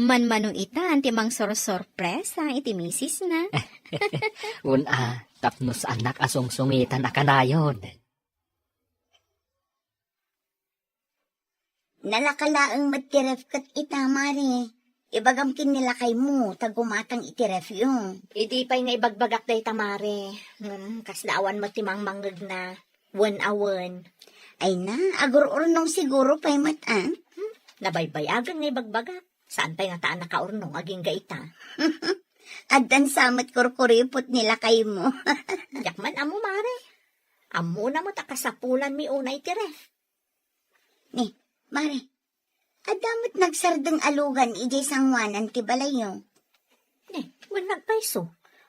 Manmano itan ti mangsorsorpresa iti misisna. Wen a, tapno saannak a sungsungitan a kanayon. Nalaka laeng met ti ref ket ita, Mare. Ibagam ken ni lakaymo ta gumatang iti refyo. Idi pay nga ibagbagak dayta, Mare. Hmm, kasla awan met ti mangmangngegna. Wen a wen. Ay na, agur-urnong siguro pay met, ah. Hmm, nabaybayagan nga ibagbagak. Saan pay ngata a nakaurnong agingga ita? Addan sa met kurkuripot ni lakaymo. Diak man ammo, Mare. Ammona met a kasapulanmi unay ti ref. Ni, Mare, adda met nagsardeng a lugan idiay sangoanan ti balayyo. Ni, wen nagpayso.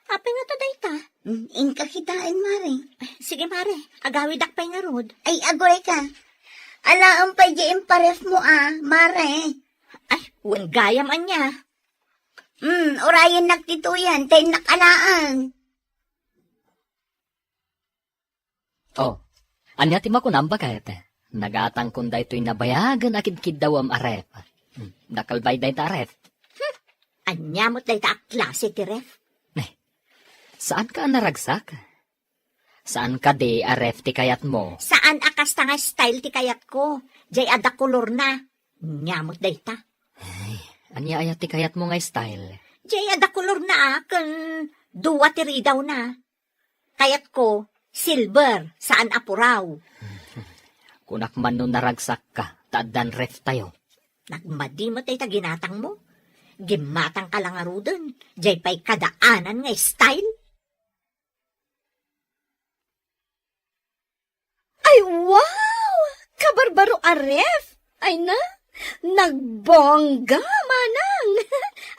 Apay ngata dayta? Hmm, inka kitaen, Mare. Ay, sige, Mare. Agawidak pay ngarud. Ay, aguray ka. Alaem pay di imparefmo, ah, Mare. Ay, wen gayam ania? Hmm, urayennak ti tuyan, ta innak alaen. Oh, ania ti makunam, baket? Nagatangkon daytoy nabayagen a kidkiddawem a ref. Hmm, dakkel bay dayta a ref. Hmm, ania met dayta a klase ti ref? Eh, saanka a naragsak? Saan kadi a ref ti kayatmo? Saan a kasta nga style ti kayatko. Jay adda kolorna. Ania met dayta? Ay, ania aya ti kayatmo nga style? Jay adda kolorna, a, ken dua ti ridawna. Kayatko, silver, saan a puraw. Kunak man no naragsakka, ta addan ref tayo. Nagmadi met dayta ginatangmo. Gimmatangka la ngaruden, jay pay kadaanan nga style. Ay, wow! Kabarbaro a ref! Ay na, nagbongga, manang!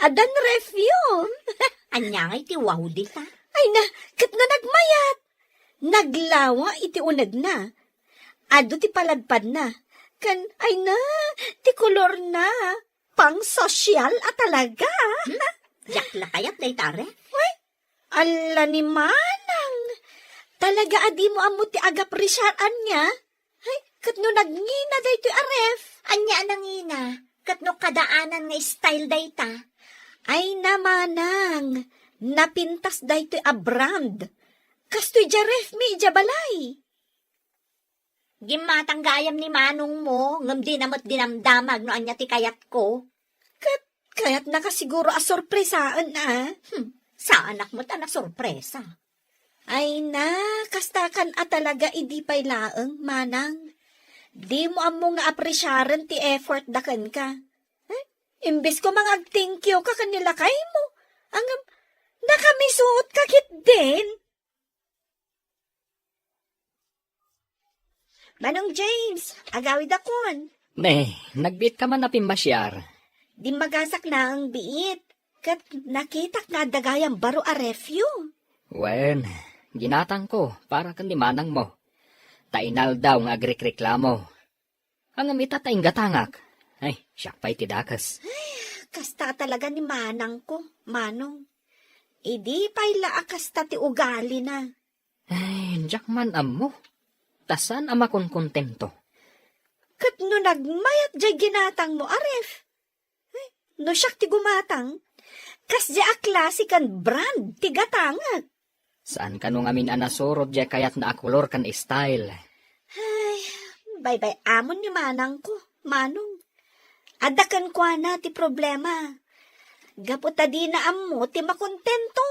Addan refyo! Ania ngay ti wow dita? Ay na, ket no nagmayat! Naglawa iti unegna. Adu ti paladpadna. Ken, ay na, ti kolorna. Pangsosyal a talaga. Hmm? Diak la kayat dayta a ref. Wen, ala ni manang. Talaga a dimo ammo ti agapresiar ania? Ay, ket no nagngina daytoy a ref. Ania a nangina? Ket no kadaanan nga style dayta? Ay na manang, napintas daytoy a brand. Kastoy diay refmi idiay balay. Gimmatang gayam ni manongmo, ngem dina met dinamdamag no ania ti kayatko. Ket kayatnaka siguro a sorpresaen, a? Hmm, saanak met a nasorpresa. Ay na, kastakan a talaga idi pay laeng, manang. Dimo ammo nga apresiaren ti effort da kenka. Eh, imbes ko mangag-thank you ka ken ni lakaymo. Ngem, nakamisuot ka ketdin. Manong James, agawidakon. Ne, nagbiit ka man a pimmasiar. Dimmagasak naeng biit, ket nakitak nga adda gayam baro a refyo. Wen, ginatangko para ken ni manangmo. Ta inaldaw nga agrikreklamo. Ngem ita ta inggatangak. Ay, siak pay ti dakes. Ay, kasta talaga ni manangko, manong. Idi pay la a kasta ti ugalina. Ay, diak man ammo. Ta saan a makonkontento. Ket no nagmayat diay ginatangmo a ref? Ay, no siak ti gumatang, kasdiay a klase ken brand ti gatangek. Saan kano ngamin a nasurot diay kayatna a kolor ken style? Ay, baybay-amon ni manangko, manong. Adda kenkuana ti problema. Gapu ta dina ammo ti makontento.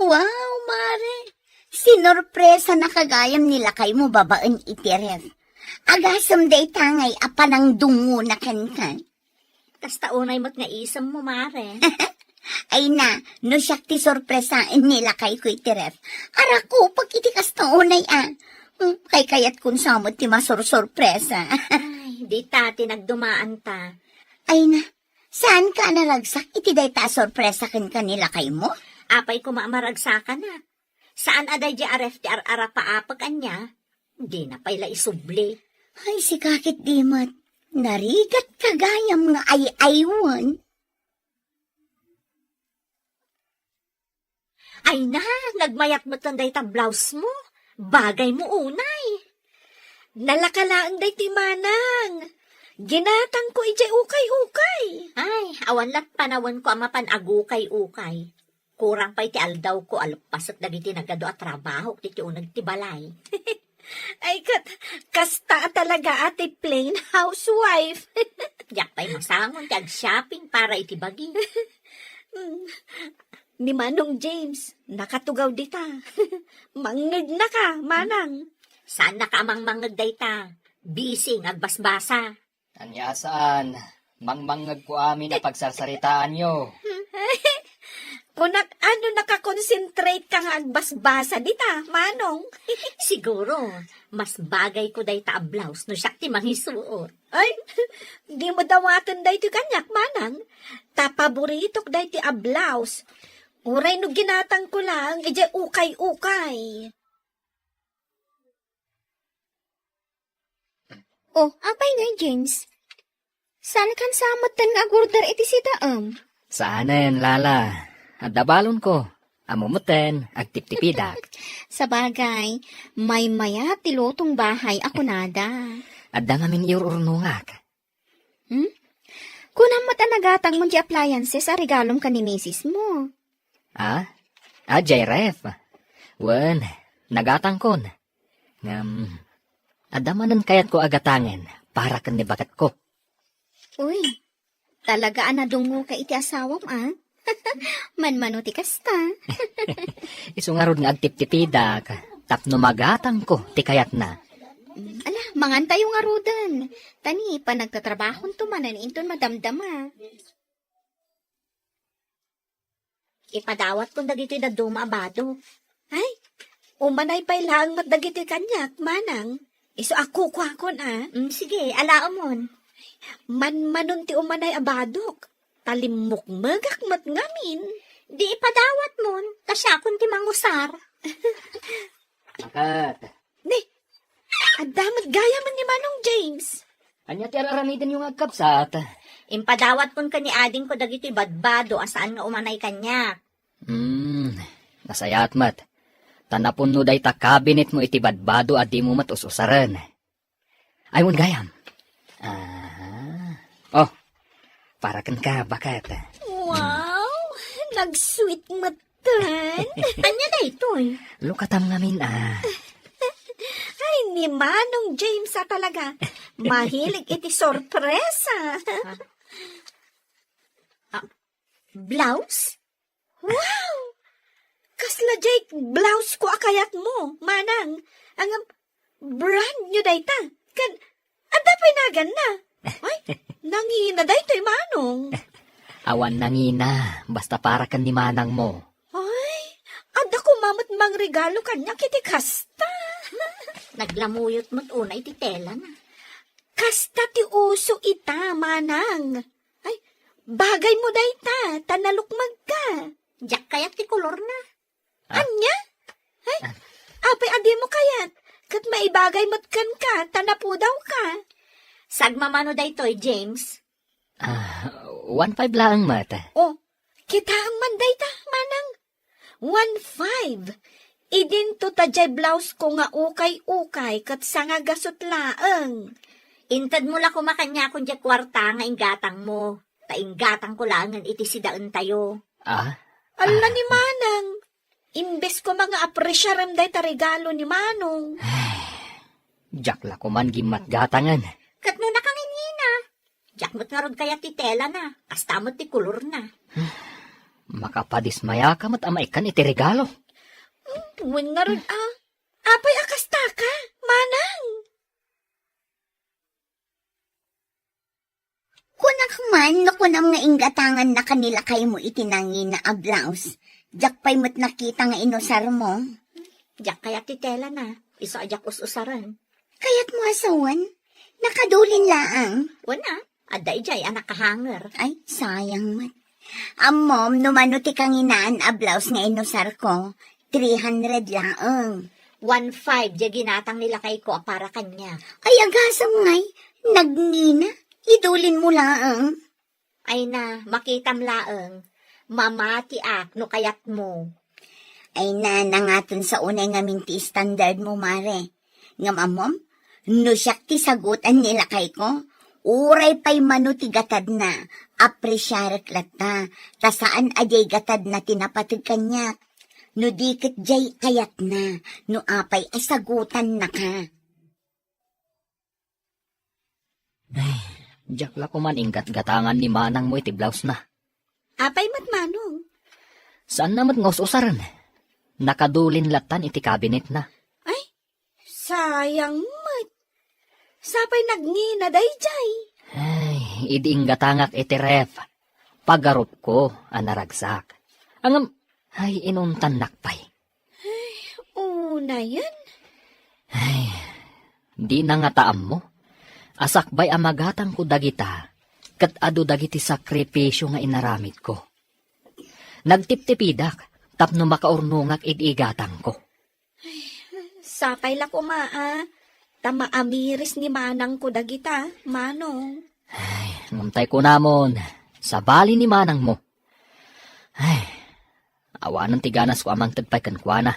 Wow, Mare! Sinorpresanaka gayam ni lakaymo babaen iti ref. Agasem dayta ngay a panangdungngona kenka. Kasta unay met nga isemmo, Mare. Ay na, no siak ti sorpresaen ni lakayko iti ref, arakupek iti kasta unay a. Hmm, kaykayatkon sa met ti masursurpresa. Ay, dita ti nagdumaanta. Ay na, saanka a naragsak iti dayta a sorpresa kenka ni lakaymo? Apay koma a maragsakanak. Saan a daydiay a ref ti ar-arapaapek ania? Dina pay la isubli. Ay, sika ket di met. Narigat ka gayam nga ay-aywan. Ay na, nagmayat met dayta blouse mo. Bagay mo unay. Nalaka laeng daytoy, manang. Ginatangko idiay ukay-ukay. Ay, awan lat panawenko a mapan agukay-ukay. Kurang pay ti aldawko a leppasek dagiti nagadu a trabaho iti uneg ti balay. Ay, ket, kasta a talaga a ti plain housewife. Diak pay masangon ti ag-shopping para iti bagi. Mm. Ni Manong James, nakatugaw dita. Mangngegnaka, manang. Saannaka a mangmangngeg dayta. Busy nga agbasbasa. Ania saan, mangmangngegko amin a pagsarsaritaanyo. Kunak, ano, nakakonsentrate ka nga agbasbasa dita, manong? Siguro, mas bagayko dayta a blouse no siak ti mangisuot. Ay, di mo dawaten daytoy kaniak, manang. Ta paboritok daytoy a blouse. Uray no ginatangko laeng idiay ukay-ukay. Oh, apay ngay, James? Saan kan sa metten nga agorder iti sidaem? Saanen, Lala. Adda balonko. Ammo metten, agtiptipidak. Sabagay, maymayat ti lutong bahay a kunada. Adda ngamin iur-urnongak. Hmm? Kunam met a nagatangmon ti appliances a regalom ken ni misis mo. Ah? Ah, diay ref. Wen, nagatangkon. Ngem, adda manen kayatko a gatangen para ken ni baketko. Uy, talaga a nadungngoka iti asawam, a? Manmano ti kasta. Isu ngarud nga agtiptipidak tapno magatangko ti kayatna. Mm, ala, mangantayo ngaruden. Ta ni panagtatrabahonto manen inton madamdama. Ipadawatkon dagitoy dadduma a badok. Ay, umanay pay laeng met dagitoy kaniak, manang. Isu a kukuakon, a. Mm, sige, alaemon. Manmanon ti umanay a badok. Ta limmukmegak met ngamin. Di ipadawatmon, ta siakon ti mangusar. Akat. Ni, adda met gayamen ni Manong James. Ania ti ar-aramidenyo nga agkabsat? Impadawatkon ken ni adingko dagitoy badbado a saan nga umanay kaniak. Hmm, nasayaat met. Ta napunno dayta kabinetmo iti badbado a dimo met us-usaren. Ay, wen gayam. Ah. Oh, para kenka, baket. Wow, nagsweet met. Tan? Ania daytoy? Lukatam ngamin, a. Ay, ni Manong James a talaga. Mahilig iti sorpresa. Ah, blouse? Wow! Kasla diay blouse ko a kayatmo, manang. Ngem, brand new dayta. Ken, adda pay naganna. Ay, nangina daytoy, manong. Awan nangina, basta para ken ni manangmo. Ay, adda koma met mangregalo kaniak iti kasta. Naglamuyot met unay ti telana. Kasta ti uso ita, manang. Ay, bagay mo dayta, ta nalukmagka. Diak kayat ti kolorna. Ah. Ania? Ay, ah, apay a dimo kayat? Ket maibagay met kenka, ta napudawka. Sagmamano daytoy, James? Ah, one five laeng met. Oh, kitaem man dayta, manang. One five. Idinto ta diay blouse ko nga ukay-ukay ket sangagasut laeng. Intedmo la koma kaniakon diay kuarta nga inggatangmo. Ta inggatangko laengen iti sidaentayo. Ah? Alla ni manang. Imbes koma nga apresiarem dayta regalo ni manong. Diak la koman gimmatgatangen. Ket no nakangingina, diak met ngarud kayat ti telana, kasta met ti kolorna. Makapadismayaka met a maikkan iti regalo. Hmm, wen ngarud a. Apay a kastaka, manang? Kunak man no kunam nga inggatangannaka ni lakaymo iti nangina a blouse. Diak pay met nakita nga inusarmo. Diak kayat ti telana. Isu a diak us-usaren. Kayatmo a sawen? Nakadulin laeng. Wen a, adda idiay a nakahanger. Ay, sayang met. Ammom no mano ti kanginaan a blouse nga inusarko? Three hundred laeng. One five diay ginatang ni lakayko a para kaniak. Ay, agasem ngay, nagnina, idulinmo laeng. Ay na, makitam laeng, mamatiak no kayatmo. Ay na, nangaton sa unay ngamin ti standardmo, mare. Ngem ammom, no siak ti sagutan ni lakayko, uray pay mano ti gatadna, apresiarek latta, ta saan a diay gatadna ti napateg kaniak. No di ket diay kayatna, no apay a sagutannaka. Ay, diak la koman inggatgatangan ni manangmo iti blouse na. Apay met, manong? Saanna met nga us-usaren. Nakadulin lattan iti kabinetna. Ay, sayang met. Sapay nagnina daydiay. Ay, idi inggatangak iti ref, pagarupko a naragsak. Ngem, ay, inuntannak pay. Ay, unayen? Ay, dina ngata ammo a sakbay a magatangko dagita, ket adu dagiti sakripisio nga inaramidko. Nagtiptipidak tapno makaurnongak iti igatangko. Sapay la koma a, ta maamiris ni manangko dagita, manong. Ay, ngem tay kunamon, sabali ni manangmo. Ay, awanen ti ganasko a mangted pay kenkuana.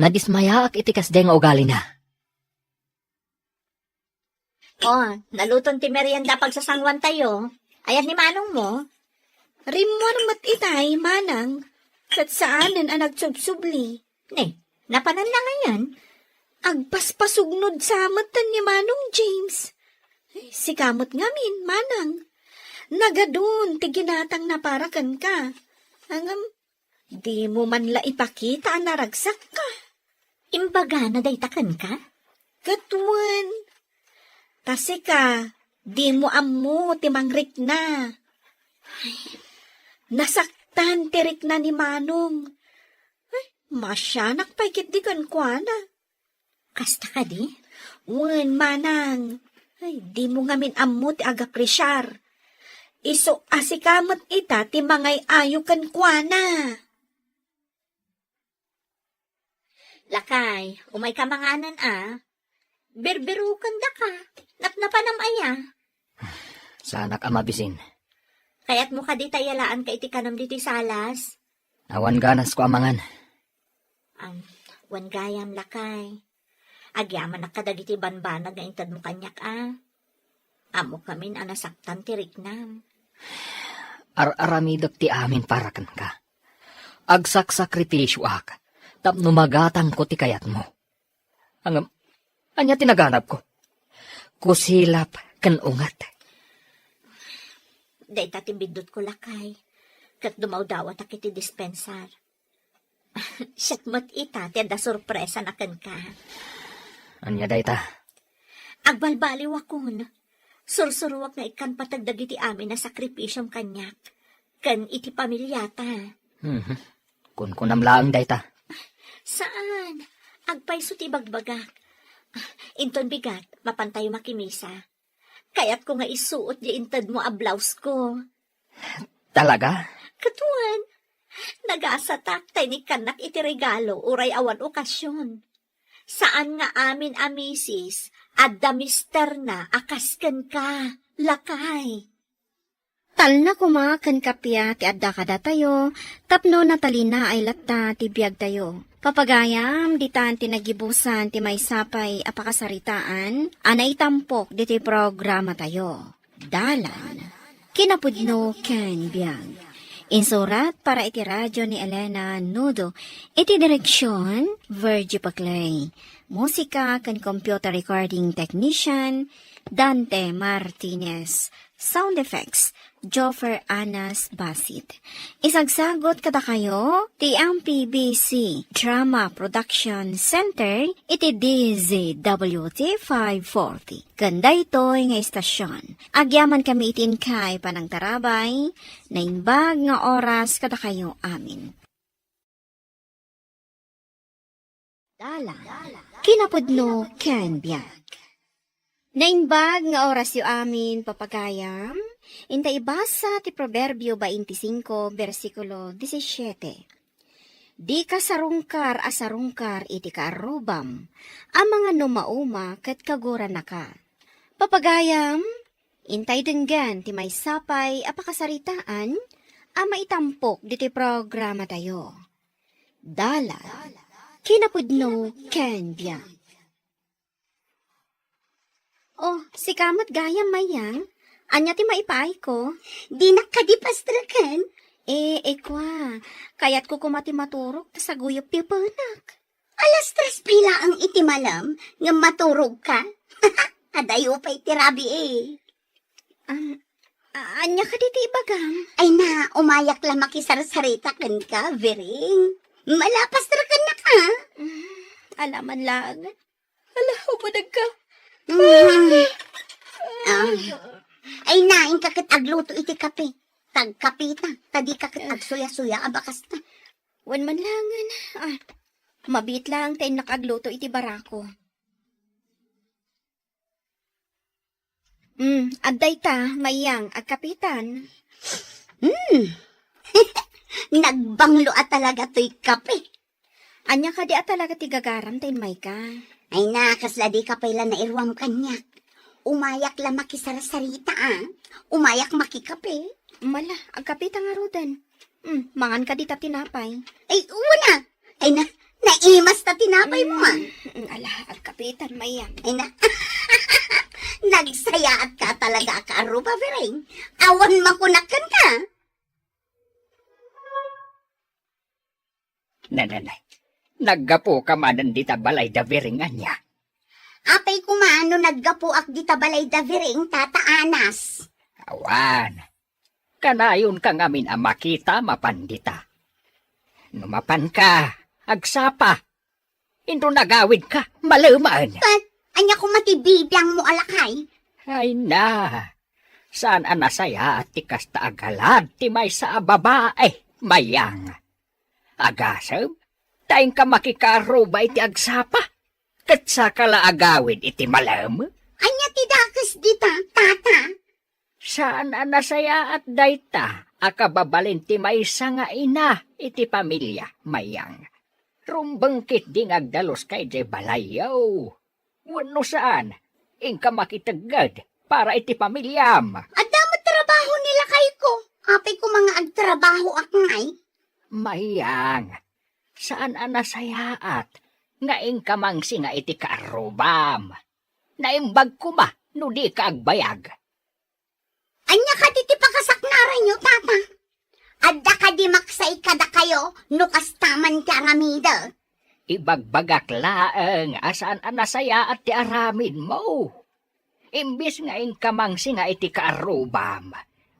Nadismayaak iti kasdiay nga ugalina. O, naluton ti merienda pagsasanguantayo. Ayat ni manongmo? Rimmuar met itay, manang, ket saanen a nagsubsubli. Ne, napananna ngayen? Agpaspasugnod sa metten ni Manong James. Ay, sika met ngamin, manang. Nagadun ti ginatangna para kenka. Ngem, dimo man la ipakita a naragsakka. Imbagana dayta kenka? Ket wen, ta sika, dimo ammo ti mangrikna. Ay, nasaktan ti rikna ni Manong. Ay, masianak pay ketdi kenkuana. Kasta kadi? Wen, manang. Ay, dimo ngamin ammo ti agapresiar. Isu a sika met ita ti mangay-ayo kenkuana. Lakay, umayka manganen a. Birbirukendaka. Napnapanam aya? Saanak a mabisin. Kayatmo kadi ta iyalaanka iti kanem ditoy salas? Awan ganasko a mangan. Am, wen gayam, lakay. Agyamanak kadagiti banbanag nga intedmo kaniak a. Ammok ngamin a nasaktan ti riknam. Ar-aramidek ti amin para kenka. Agsaksakripisioak tapno magatangko ti kayatmo. Ngem, ania ti naganabko? Kusilap ken unget. Dayta ti biddutko, lakay, ket dumawdawatak iti dispensar. Siak met ita ti adda sorpresana kenka. Ania dayta? Agbalbaliwakon. Sursuruak nga ikkan pateg dagiti amin a sakripisiom kaniak ken iti pamiliata. Mhm. Kunkunam laeng dayta. Saan. Agpayso ti ibagbagak. Inton bigat, mapantayo makimisa. Kayatko nga isuot diay intedmo a blausko. Talaga? Ket wen, nagasatak ta inikkannak iti regalo uray awan okasion. Saan nga amin a misis, adda misterna a kas kenka, lakay. Talna koma ken kappia ti adda kadatayo, tapno natalinaay latta ti biagtayo. Papagayam, ditan ti nagibusan ti maysa pay a pakasaritaan a naitampok ditoy programatayo. Dalan, kinapudno ken biag. Insurat para iti radio ni Elena Nudo. Iti direksion, Virgie Paclay. Musika ken computer recording technician, Dante Martinez. Sound effects, Joffer Anas Basit. Isagsagot kadakayo ti M P B C Drama Production Center iti D Z W T five forty. Ken daytoy nga istasyon, agyamankami iti inkay panangtarabay, naimbag nga oras kadakayo amin. Dalan, kinapudno ken biag. Naimbag nga orasyo amin, papagayam, inta ibasa ti Proverbio twenty-five, bersikulo disisiete. Dika sarungkar a sarungkar iti kaarrubam, a mangano mauma ket kagurannaka. Papagayam, intay denggen ti maysa pay a pakasaritaan a maitampok ditoy programatayo. Dalan, kinapudno ken biag. Oh, sika met gayam, Mayang. Ania ti maipaayko? Dinak kadi pastreken? Eh, eh, kua. Kayatko koma ti maturog ta saguyop ti upenak. Alas tres pay laeng iti malem ngem maturogka? Adayo pay ti rabii. Am, a-, ania kadi ti ibagam? Ay na, umayak la makisarsarita kenka, Biring. Malapas ra kennak, a? Mm, alaman laeng. Ala, umadagka. Mm. Ah. Ay na, inka ket agluto iti kape. Tagkapita, ta dika ket agsuya-suya a bakasta. Wen man laengen. Ah, mabiit laeng ta innak agluto iti barako. Mm, adda ita, Mayang, agkapitan. Hmm. Nagbanglo a talaga toy kape. Ania kadi a talaga ti gagaram ta immayka? Ay na, kasla dika pay la nairuam kaniak. Umayak la makisarsarita, a. Umayak makikape. Mala, agkapita ngaruden. Mm, mangan kadi ta tinapay. Ay, wen a. Ay na, naimas ta tinapay mo, a. Mm, ala, agkapitan, Mayang. Ay na, nagsayaat ka talaga a kaarruba, Biring. Awan makunak kenka. Nananay, naggapuka manen dita balay da Biring ania? Apay koma no naggapuak dita balay da Biring, Tata Anas? Awan. Kanayonka ngamin a makita mapan dita. No mapanka, agsapa. Inton agawidka, malemen. Ket, ania koma ti bibiangmo a lakay? Ay na, saan a nasayaat ti kasta a galad ti maysa a babae, Mayang. Agasem, ta inka makikaarruba iti agsapa, ket saka la agawid iti malem. Ania ti dakes dita, Tata? Saan a nasayaat dayta a kababalin ti maysa nga ina iti pamilia, Mayang. Rumbeng ketdi nga agdaluska idiay balayyo. Wenno saan, inka makitegged para iti pamiliam. Adda met trabaho ni lakayko. Apay koma nga agtrabahoak ngay? Mayang, saan a nasayaat nga inka mangsinga iti kaarrubam. Naimbag koma no dika agbayag. Ania kadi ti pakasaknaranyo, Tata? Adda kadi maksaik kadakayo no kasta man ti aramidek? Ibagbagak laeng a saan a nasayaat ti aramidmo. Imbes nga inka mangsinga iti kaarrubam,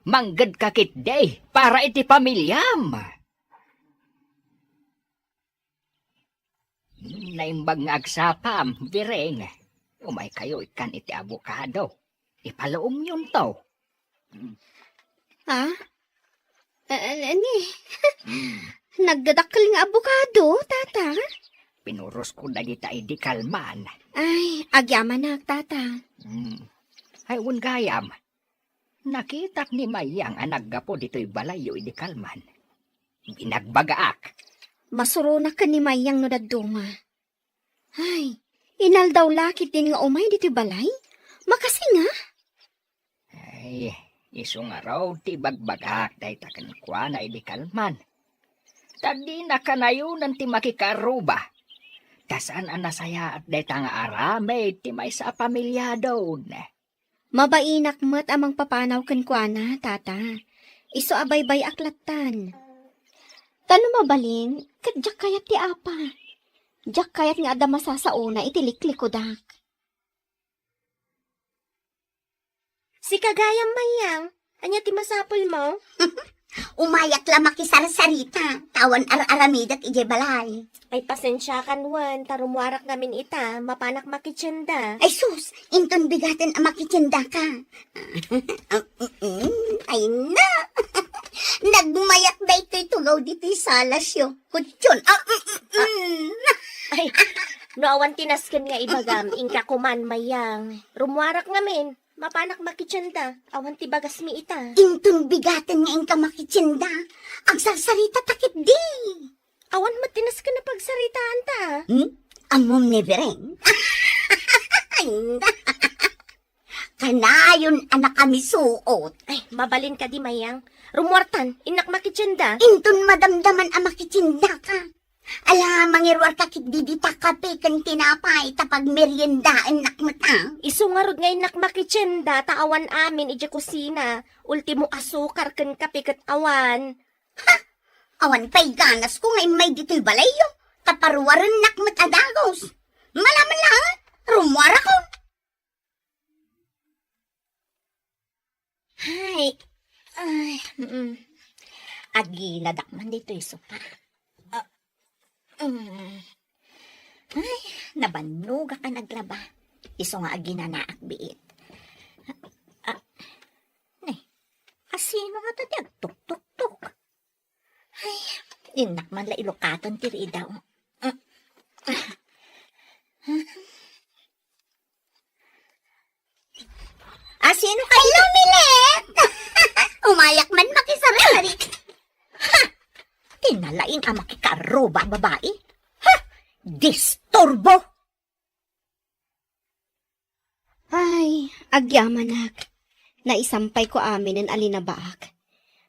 manggedka ketdi para iti pamiliam. Naimbag nga agsapam, Biring. Umaykayo ikkan iti abokado. Ipaluomyonto. Ha? A-, a-, ani? Mm. Nagdadakkel nga abokado, Tata? Pinurosko dagita idi kalman. Ay, agyamanak, Tata. Mm. Ay, wen gayam. Nakitak ni Mayang a naggapu ditoy balayyo idi kalman. Binagbagaak. Masuronak ken ni Mayang no dadduma. Ay, inaldaw la ketdin nga umay ditoy balay? Makasinga? Ay, isu ngarud ti ibagbagak dayta kenkuana idi kalman. Ta dina kanayonen ti makikaarruba. Ta saan a nasayaat dayta nga aramid ti maysa a pamiliadon. Mabainak met a mangpapanaw kenkuana, Tata. Isu a baybay-ak lattan. Ta no mabalin, ket diak kayat ti apa. Diak kayat nga adda masasaona iti liklikudak. Sika gayam, Mayang, ania ti masapulmo? Umayak la makisarsarita, ta awan ar-aramidek idiay balay. Ay, pasensiakan wen, ta rummuarak ngamin ita, mapanak makitienda. Ay sus, inton bigaten a makitiendaka. Ay na! Nagmayak daytoy tugaw ditoy salasyo. Kutyon. Ah, mm, mm, mm. Ay, no awan ti nasken nga ibagam, inka koman, Mayang. Rummuarak ngamin. Mapanak makitienda, awan ti bagasmi ita. Inton bigaten nga inka makitienda, agsarsarita ta ketdi. Awan met ti nasken a pagsaritaanta. Hmm? Ammom ni Bereng? Ay, kanayon a nakamisuot. Ay, mabalin kadi, Mayang. Rummuartan, innak makitienda. Inton madamdaman a makitiendaka. Ala, mangiruarka ketdi dita kape ken tinapay ta pagmeriendaennak met a. Isu ngarud nga innak makitienda ta awan amin idiay kusina. Ultimo asukar ken kape ket awan. Ha! Awan pay ganasko nga immay ditoy balayyo, ta paruarennak met a dagus. Malaman la, rummuarako. Ay, ay, mm. Aginadak man ditoy sopa. Ah, mm. Ay, nabannogak a naglaba. Isu nga aginanaak biit. Ah, ne, asino nga ti agtuktuktok? Ay, innak man la ilukaton ti ridaw. Asino kayo? Hello, Milet! Umayak man makisarsarit. Ha! Ti nalaing a makikaarruba a babai. Ha! Disturbo! Ay, agyamanak. Naisampayko aminen a linabaak.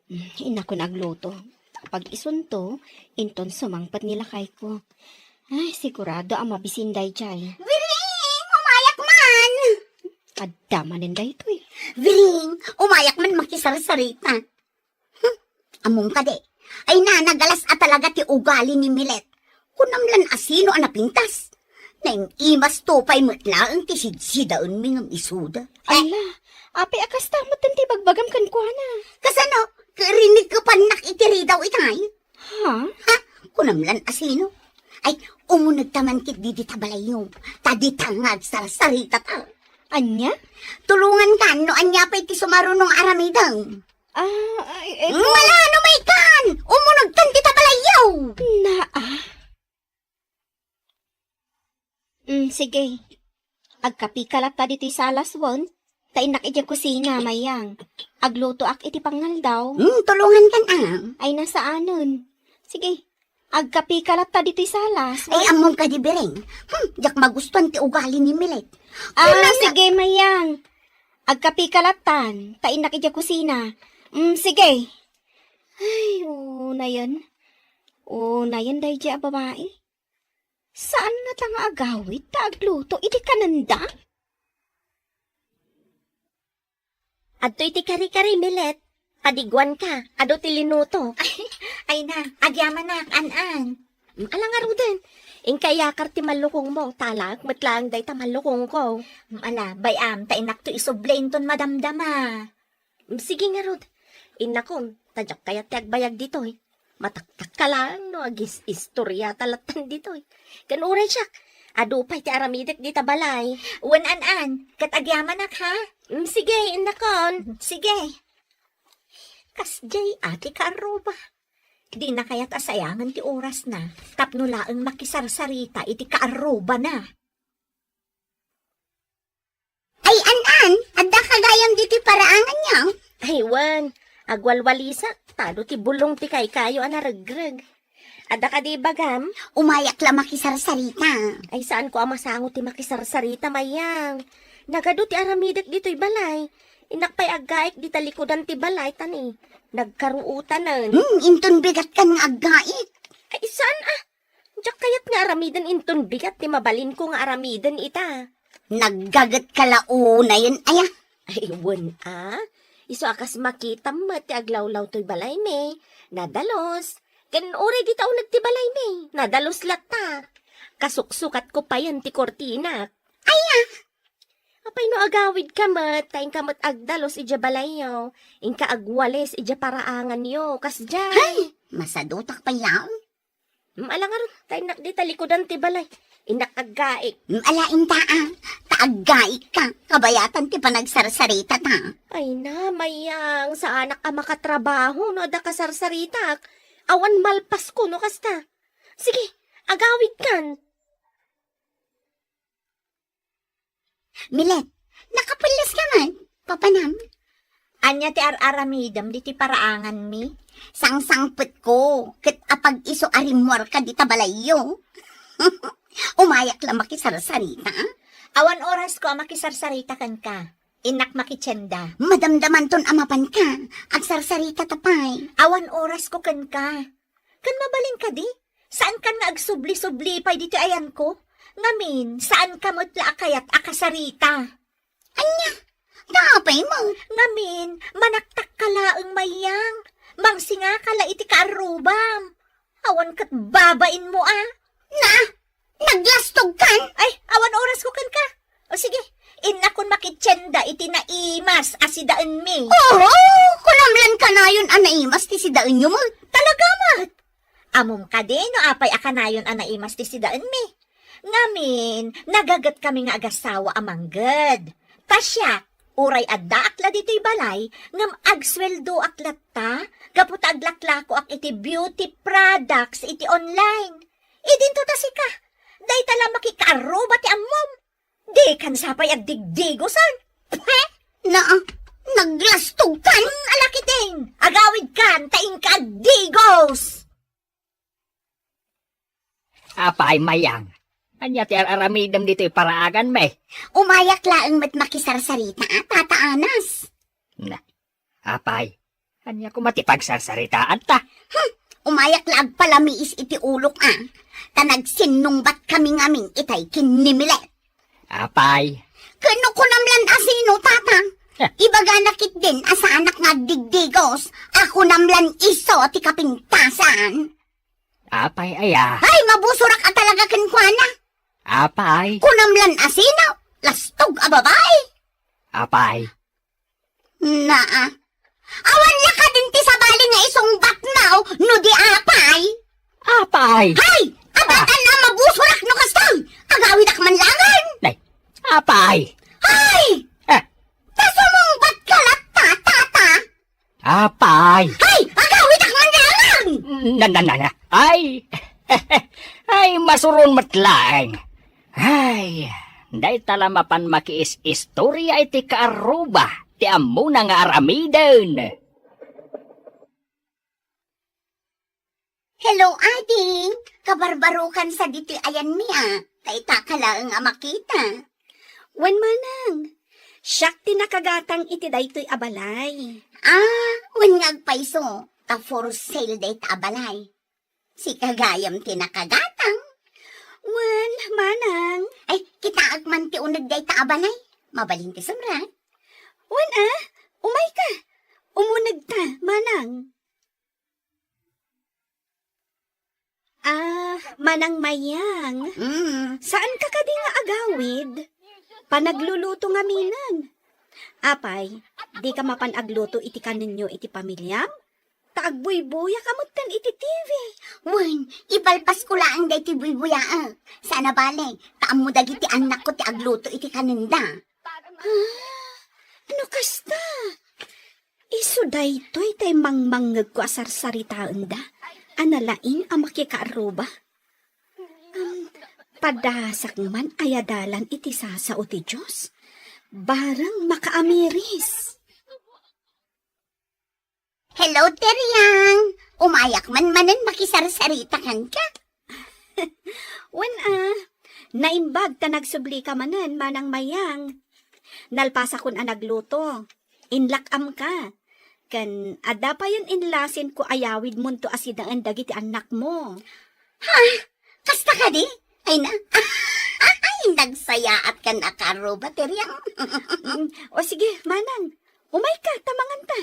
Mm, innakon agluto. Pag-isunto, inton sumangpet ni lakayko. Ay, sigurado a mabisin daydiay. Wiring! Umayak man! Adda manen daytoy. Wiring! Umayak man makisarsarita. Hmm, ammom kadi, ay na, nagalas a talaga ti ugali ni Milet. Kunam lan asino a napintas. Naim-imasto pay met laeng ti sidsidaenmi ngem isuda. Ala, apay a kasta met ti bagbagam kenkuana? Kasano? Rinikkepannak iti ridaw itay? Ha? Ha? Kunam lan asino? Ay, umunegta man ketdi dita balayyo. Ta dita nga agsarsaritata. Ania? Tulongankan no ania pay ti sumaruno nga aramidem. Ah, ay, eh, Mala, no maykan! Umunegkan dita balayyo! Naa. Mm, sige. Agkapika latta ditoy salas wen, ta innak idiay kusina, Mayang. Aglutoak iti pangngaldaw. Hmm, tulongankan, ah. Ay, nasaanen. Sige, agkapika latta ditoy salas. Ay, ammom kadi, Bereng. Hmm, diak magustuan ti ugali ni Milet. Ah, sige, Mayang. Agkapika lattan, ta innak idiay kusina. Mm, sige. Ay, unayen. Unayen daydiay a babai. Saan ngata nga agawid ta agluto idi kanenda? Adtoy ti kari-kari, Milet. Padiguanka, adu ti linuto. Ay na, agyamanak, an-an. Mm, ala ngaruden. Inka iyakar ti mallukongmo, ta alaek met laeng dayta mallukongko. Mm, ala, bay-am, ta innakto isubli inton madamdama. Mm, sige ngarud. Innakon, ta diak kayat ti agbayag ditoy. Mataktakka laeng no agis-istoriata lattan ditoy. Ken uray siak, adu pay ti aramidek dita balay. Wen an-an, ket agyamanak, ha? Mm, sige, innakon. Sige. Kasdiay a ti kaarruba. Dina kayat a sayangen ti orasna tapno laeng makisarsarita iti kaarrubana. Ay, an-an, adda ka gayam ditoy paraanganyo? Ay, wen, agwalwalisak, ta adu ti bulong ti kaykayo a naregreg. Adda kadi ibagam? Umayak la makisarsarita. Ay, saanko a masango ti makisarsarita, Mayang. Nagadu ti aramidek ditoy balay. Innak pay aggaik dita likudan ti balay, ta ni, nagkaruotanen. Hmm, inton bigatkan nga aggaik. Ay, saan a? Diak kayat nga aramiden inton bigat ti mabalinko nga aramiden ita. Naggagetka la unayen aya? Ay, wen a. Isu a kas makitam met ti aglawlaw toy balaymi. Nadalus. Ken uray dita uneg ti balaymi. Nadalus latta. Kasuksukatko payen ti kurtinak. Aya? Apay no agawidka met, ta inka met agdalus idiay balayyo, inka agwalis idiay paraanganyo, kasdiay. Hay! Masadutak pay laeng. Mm, ala ngarud, ta innak dita likudan ti balay. Innak aggaik. Mm, ala inta a, ta aggaikka, kabayatan ti panagsarsaritata. Ay na, Mayang, saanak a makatrabaho no adda kasarsaritak. Awan malpasko no kasta. Sige, agawidkan. Milet, nakapullos ka man, papanam? Ania ti ar-aramidem ditoy paraanganmi? Sangsangpetko, ket apag-isu a rimmuarka dita balayyo. Umayak la makisarsarita? Awan orasko a makisarsarita kenka. Innak makitienda. Madamdamanton a mapanka. Agsarsarita ta pay. Awan orasko kenka. Ken mabalin kadi, saankan nga agsubli-subli pay ditoy ayanko? Ngamin, saanka met la a kayat a kasarita. Ania? Apay mo? Ngamin, manaktakka laeng, Mayang. Mangsingaka la iti kaarrubam. Awan ket babainmo a. Na, naglastogkan? Ay, awan orasko kenka. O sige, innakon makitienda iti naimas a sidaenmi. Oo, kunam lan kanayon a naimas ti sidaenyo met. Talaga met? Ammom kadi no apay a kanayon a naimas ti sidaenmi? Ngamin, nagagetkami nga agasawa a mangged. Ta siak, uray addaak la ditoy balay, ngem agsueldoak latta gapu ta aglaklakoak iti beauty products iti online. Idinto ta sika, dayta la makikaarruba ti ammom. Dikan sapay agdigdigosan. Pwe! Na, naglastogkan? Ala ketdin, agawidkan ta inka agdigos. Apay, Mayang, ania ti ar-aramidem ditoy paraanganmi? Umayak laeng met makisarsarita, Tata Anas. Na, apay, ania koma ti pagsarsaritaanta? Hmm, umayak la agpalamiis iti ulok a, ta nagsinnungbatkami ngamin itay ken ni Milet. Apay. Ken no kunam lan a sino, Tata? Heh. Ibagana ketdin a saanak nga agdigdigos, a kunam lan isu ti kapintasan. Apay aya? Ay, mabusorak a talaga kenkuana. Apay. Kunam lan a sino, lastog a babai. Apay. Naa. Awan la kadin ti sabali nga isungbatmo no di apay? Apay. Hay! Abatan a mabusorak no kastoy! Agawidak man laengen! Nay, apay! Hay! Ah. Ta sumungbatka latta, Tata! Apay! Hay! Agawidak man laengen! Na, na, na, na. Ay! Ay, masuron met laeng. Ay, dayta la mapan makiis-istorya iti kaarruba ti ammona nga aramiden. Hello, ading. Kabarbarokan sa ditoy ayanmi a. Dayta ka laeng a makita. Wen, manang. Siak ti nakagatang iti daytoy a balay. Ah, wen nga agpayso. Ta for sale dayta a balay. Sika gayam ti nakagatang. Wen, manang. Ay, kitaek man ti uneg dayta a balay. Mabalin ti sumrek. Wen, a, umayka. Umunegta, manang. Ah, Manang Mayang. Mm. Saanka kadi nga agawid? Panagluluto ngaminen. Apay, dika mapan agluto iti kanenyo iti pamiliam? Ta agbuybuya ka metten iti T V. Wen, ipalpasko laeng daytoy buybuyaek. Saan a bale, ta ammo dagiti annakko ti agluto iti kanenda. Ah, no kasta, isu daytoy tay mangmangngegko a sarsaritaenda a nalaing a makikaarruba. Am, padasak man aya dalan iti sasao ti Dios. Bareng makaamiris. Hello, Teriang! Umayak man manen makisarsarita kenka. Wen a, naimbag ta nagsublika manen, Manang Mayang. Nalpasakon a nagluto. Inlak-amka. Ken adda payen inlasinko a yawidmonto a sidaen dagiti annakmo. Ha? Kasta kadi? Ay na. Ay, nagsayaat kan a kaarruba, Teriang. Mm, o sige, manang. Umayka, ta manganta.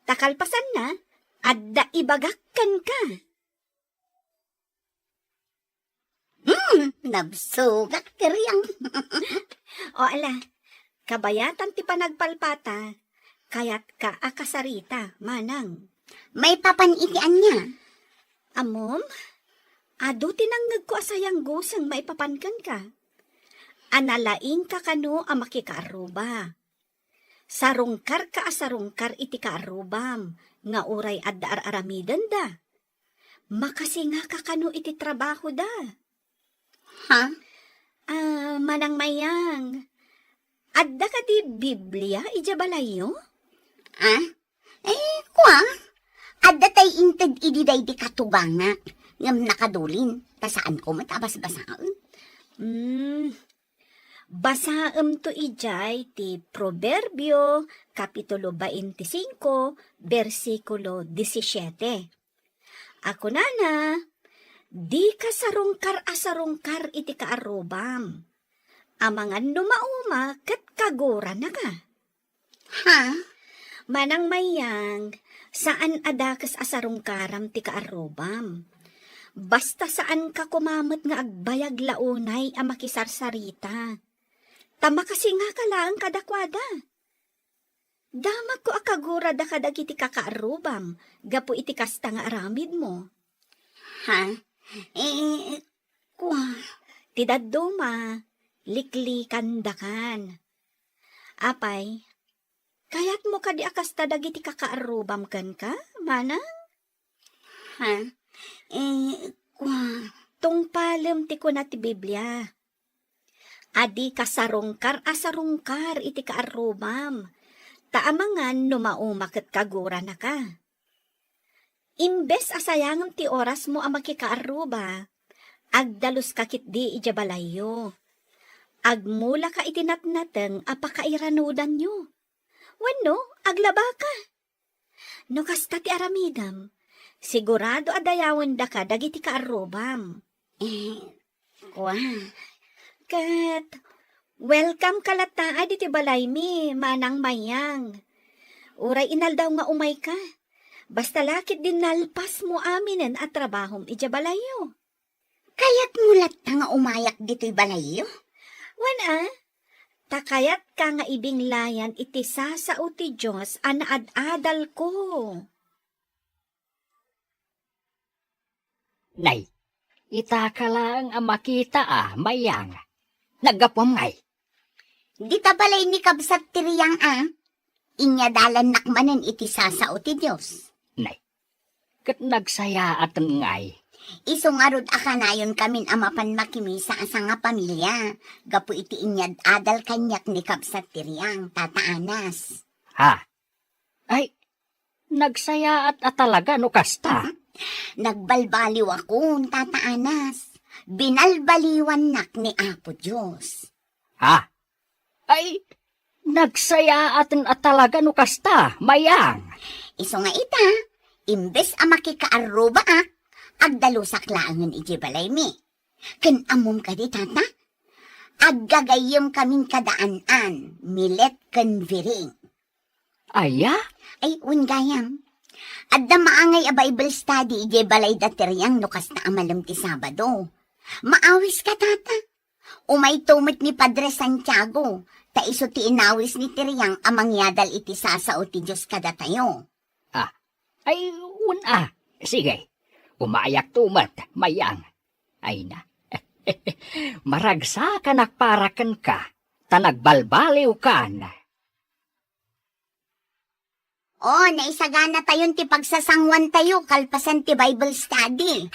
Ta kalpasanna, adda ibagak kenka. Hmm, nabsogak, Teriang. O ala, kabayatan ti panagpalpata, kayatka a kasarita, manang. Maipapan iti ania? Ammom, adu ti nangngegko a sayangguseng maipapan kenka. A nalaingka kano a makikaarruba. Sarungkarka a sarungkar iti kaarrubam, nga uray adda ar-aramidenda. Makasingaka kano iti trabahoda. Ha? Ah, Manang Mayang, adda kadi Biblia idiay balayyo? Ah? Eh, kua? Adda tay inted idi daydi katugangak, ngem nakadulin, ta saanko met a basbasaen. Hmm, basaemto idiay ti Proverbio, Kapitulo twenty-five, bersikulo disisiete. A kunana, "Dika sarungkar a sarungkar iti kaarrubam. Amangan no mauma ket kaguranaka." Ha? Manang Mayang, saan a dakes a sarungkaram ti kaarrubam. Basta saanka koma met nga agbayag la unay a makisarsarita. Ta makasingaka laeng kadakuada. Damagko a kagurada kadagiti kakaarrubam gapu iti kasta nga aramidmo. Ha? Eh, kua? Ti dadduma, liklikandakan. Apay, kayatmo kadi a kasta dagiti kakaarrubam kenka, manang? Ha? Eh, kua? Tungpalem ti kuna ti Biblia. A dika sarungkar a sarungkar iti kaarrubam, ta amangan no mauma ket kaguranaka. Imbes a sayangem ti orasmo a makikaarruba, agdaluska ketdi idiay balayyo. Agmulaka iti natnateng a pakairanudanyo. Wenno, aglabaka. No kasta ti aramidem, sigurado a dayawendaka dagiti kaarrubam. Eh, kua? Ket, welcome ka latta iti balaymi, Manang Mayang. Uray inaldaw nga umayka. Basta la ketdi nalpasmo aminen a trabahom idiay balayyo. Kayatmo latta nga umayak ditoy balayyo? Wen a, ta kayatka nga ibinglayan iti sasao ti Dios a naad-adalko. Nay, itaka laeng a makita a, Mayang. Naggapuam ngay? Dita balay ni kabsat ti Riang a, inyadalannak manen iti sasao ti Dios. Nay, ket nagsayaaten ngay. Isu ngarud a kanayonkamin a mapan makimisa a sangapamilia, gapu iti inyad-adal kaniak ni kabsat ti Riang, Tata Anas. Ha? Ay, nagsayaat a talaga no kasta. Nagbalbaliwakon, Tata Anas. Binalbaliwannak ni Apo Dios. Ha? Ay, nagsayaaten a talaga no kasta, Mayang. Isu nga ita, imbes a makikaarrubaak, agdalusak laengen idiay balaymi. Ken ammom kadi, Tata? Aggagayyemkamin kada An-an, Milet, ken Viring. Aya? Ay, wen gayam. Adda maangay a Bible study idiay balay da ti Riang no kasta a malem ti Sabado. Maawiska, Tata. Umayto met ni Padre Santiago, ta isu ti inawis ni ti Riang a mangyadal iti sasao ti Dios kadatayo. Ah, ay, wen a. Sige, umayakto met, Mayang. Ay na. Maragsakanak para kenka, ta nagbalbaliwkan. O, naisaganatayon ti pagsasanguantayo kalpasan ti Bible study.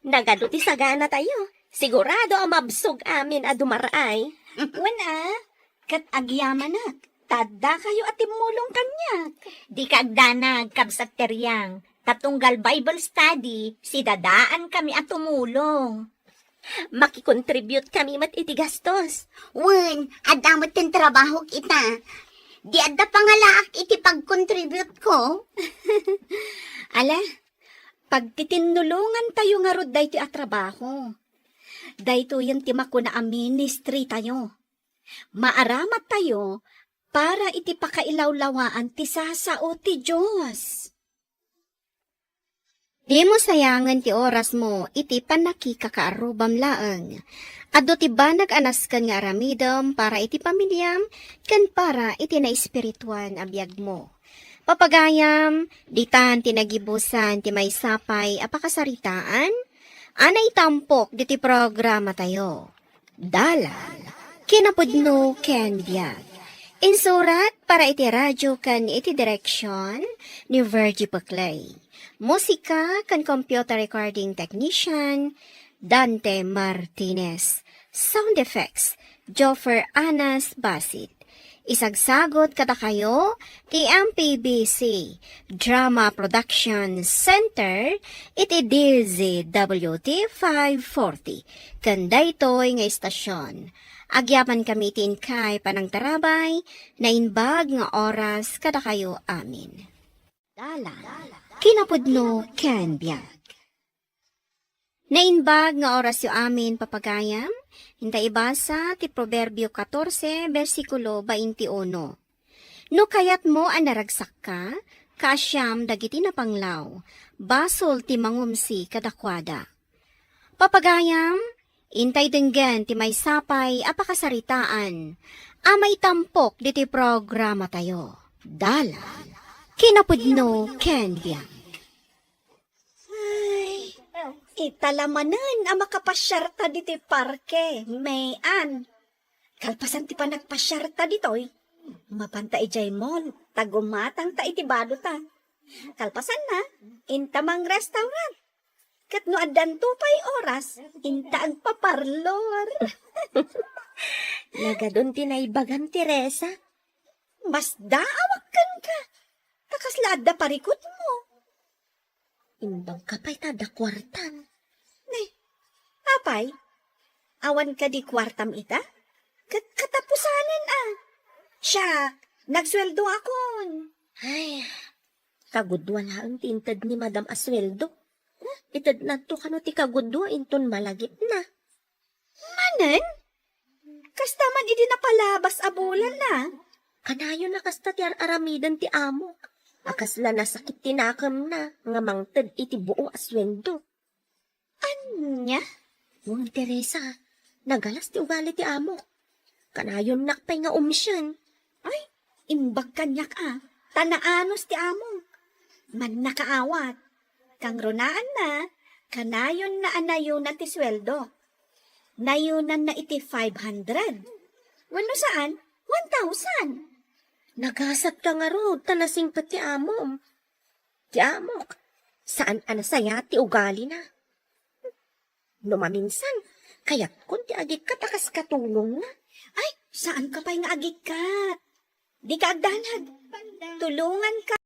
Nagadu ti saganatayo. Sigurado a mabsog amin a dumaraay. Wen a, ket agyamanak, ta addakayo a timmulong kaniak. Dika agdanag, kabsat ti Riang, ta tunggal Bible study, sidadaankami a tumulong. Makikontribute kami met iti gastos. Wen, adda met ti trabahok ita. Di adda pangalaak iti pagkontribute ko. Ala, pagtitinnulongantayo ngarud daytoy a trabaho. Daytoyen ti makuna a ministry tayo. Maaramat tayo para iti pakailawlawaan ti sasao ti Dios. Dimo sayangen ti orasmo iti pannakikakaarrubam laeng. Adu ti banag a nasken nga aramidem para iti pamiliam ken para iti naespirituan a biagmo. Papagayam, ditan ti nagibusan ti maysa pay a pakasaritaan a naitampok diti programatayo. Dalan, kinapudno ken biag. Insurat para iti radio ken iti direksion ni Virgie Peclay. Musika ken computer recording technician, Dante Martinez. Sound effects, Joffer Anas Basit. Isagsagut kadakayo ti M P B C Drama Production Center iti D Z W T five forty ken daytoy nga istasyon. Agyaman kami iti inkay panangtarabay, naimbag nga oras kadakayo amin. Dalan, kinapudno ken biag. Naimbag nga orasyo amin, papagayam. Inta ibasa ti Proverbio katorse, bersikulo baintiuno. No kayatmo a naragsakka, kaasiam dagiti napanglaw, basol ti mangumsi kadakuada. Papagayam, intay denggen ti maysa pay a pakasaritaan a maitampok ditoy programatayo. Dalan, kinapudno ken biag. Ay, ita la manen a makapasiarta ditoy parke, May Ann. Kalpasan ti panagpasiarta ditoy, mapanta idiay mall, ta gumatangta iti badota. Kalpasanna, inta mang-restaurant. Ket no addanto pay oras, inta agpaparlor. Nagadun ti naibagam, Teresa. Masdaawak kenka, ta kasla adda parikutmo. Imbagka pay ta adda kuartam. Ne, apay? Awan kadi kuartam ita? Ket katapusanen a. Siak, nagsueldoakon. Ay, kagudua laeng ti inted ni Madam a sueldo. Itednanto kano ti kagudua inton malagipna. Manen? Kasta man idi napalabas a bulan na. Kanayon a kasta ti ar-aramiden ti amok. A kasla nasakit ti nakemna nga mangted iti buo a sueldo. Ania? Wen, Teresa, nagalas ti ugali ti amok. Kanayonnak pay nga umsien. Ay, imbag kaniak a, ta naanus ti amok. Mannakaawat. Kangrunaanna, kanayonna a nayuna ti sueldo. Nayunanna iti five hundred. Wenno saan, one thousand. Nagasatka ngarud ta nasingpet ti amom. Ti amok, saan a nasayaat ti ugalina. No maminsan, kayatkon ti agikkat a kas katulongna. Ay, saanka pay nga agikkat. Dika agdanag. Tulonganka.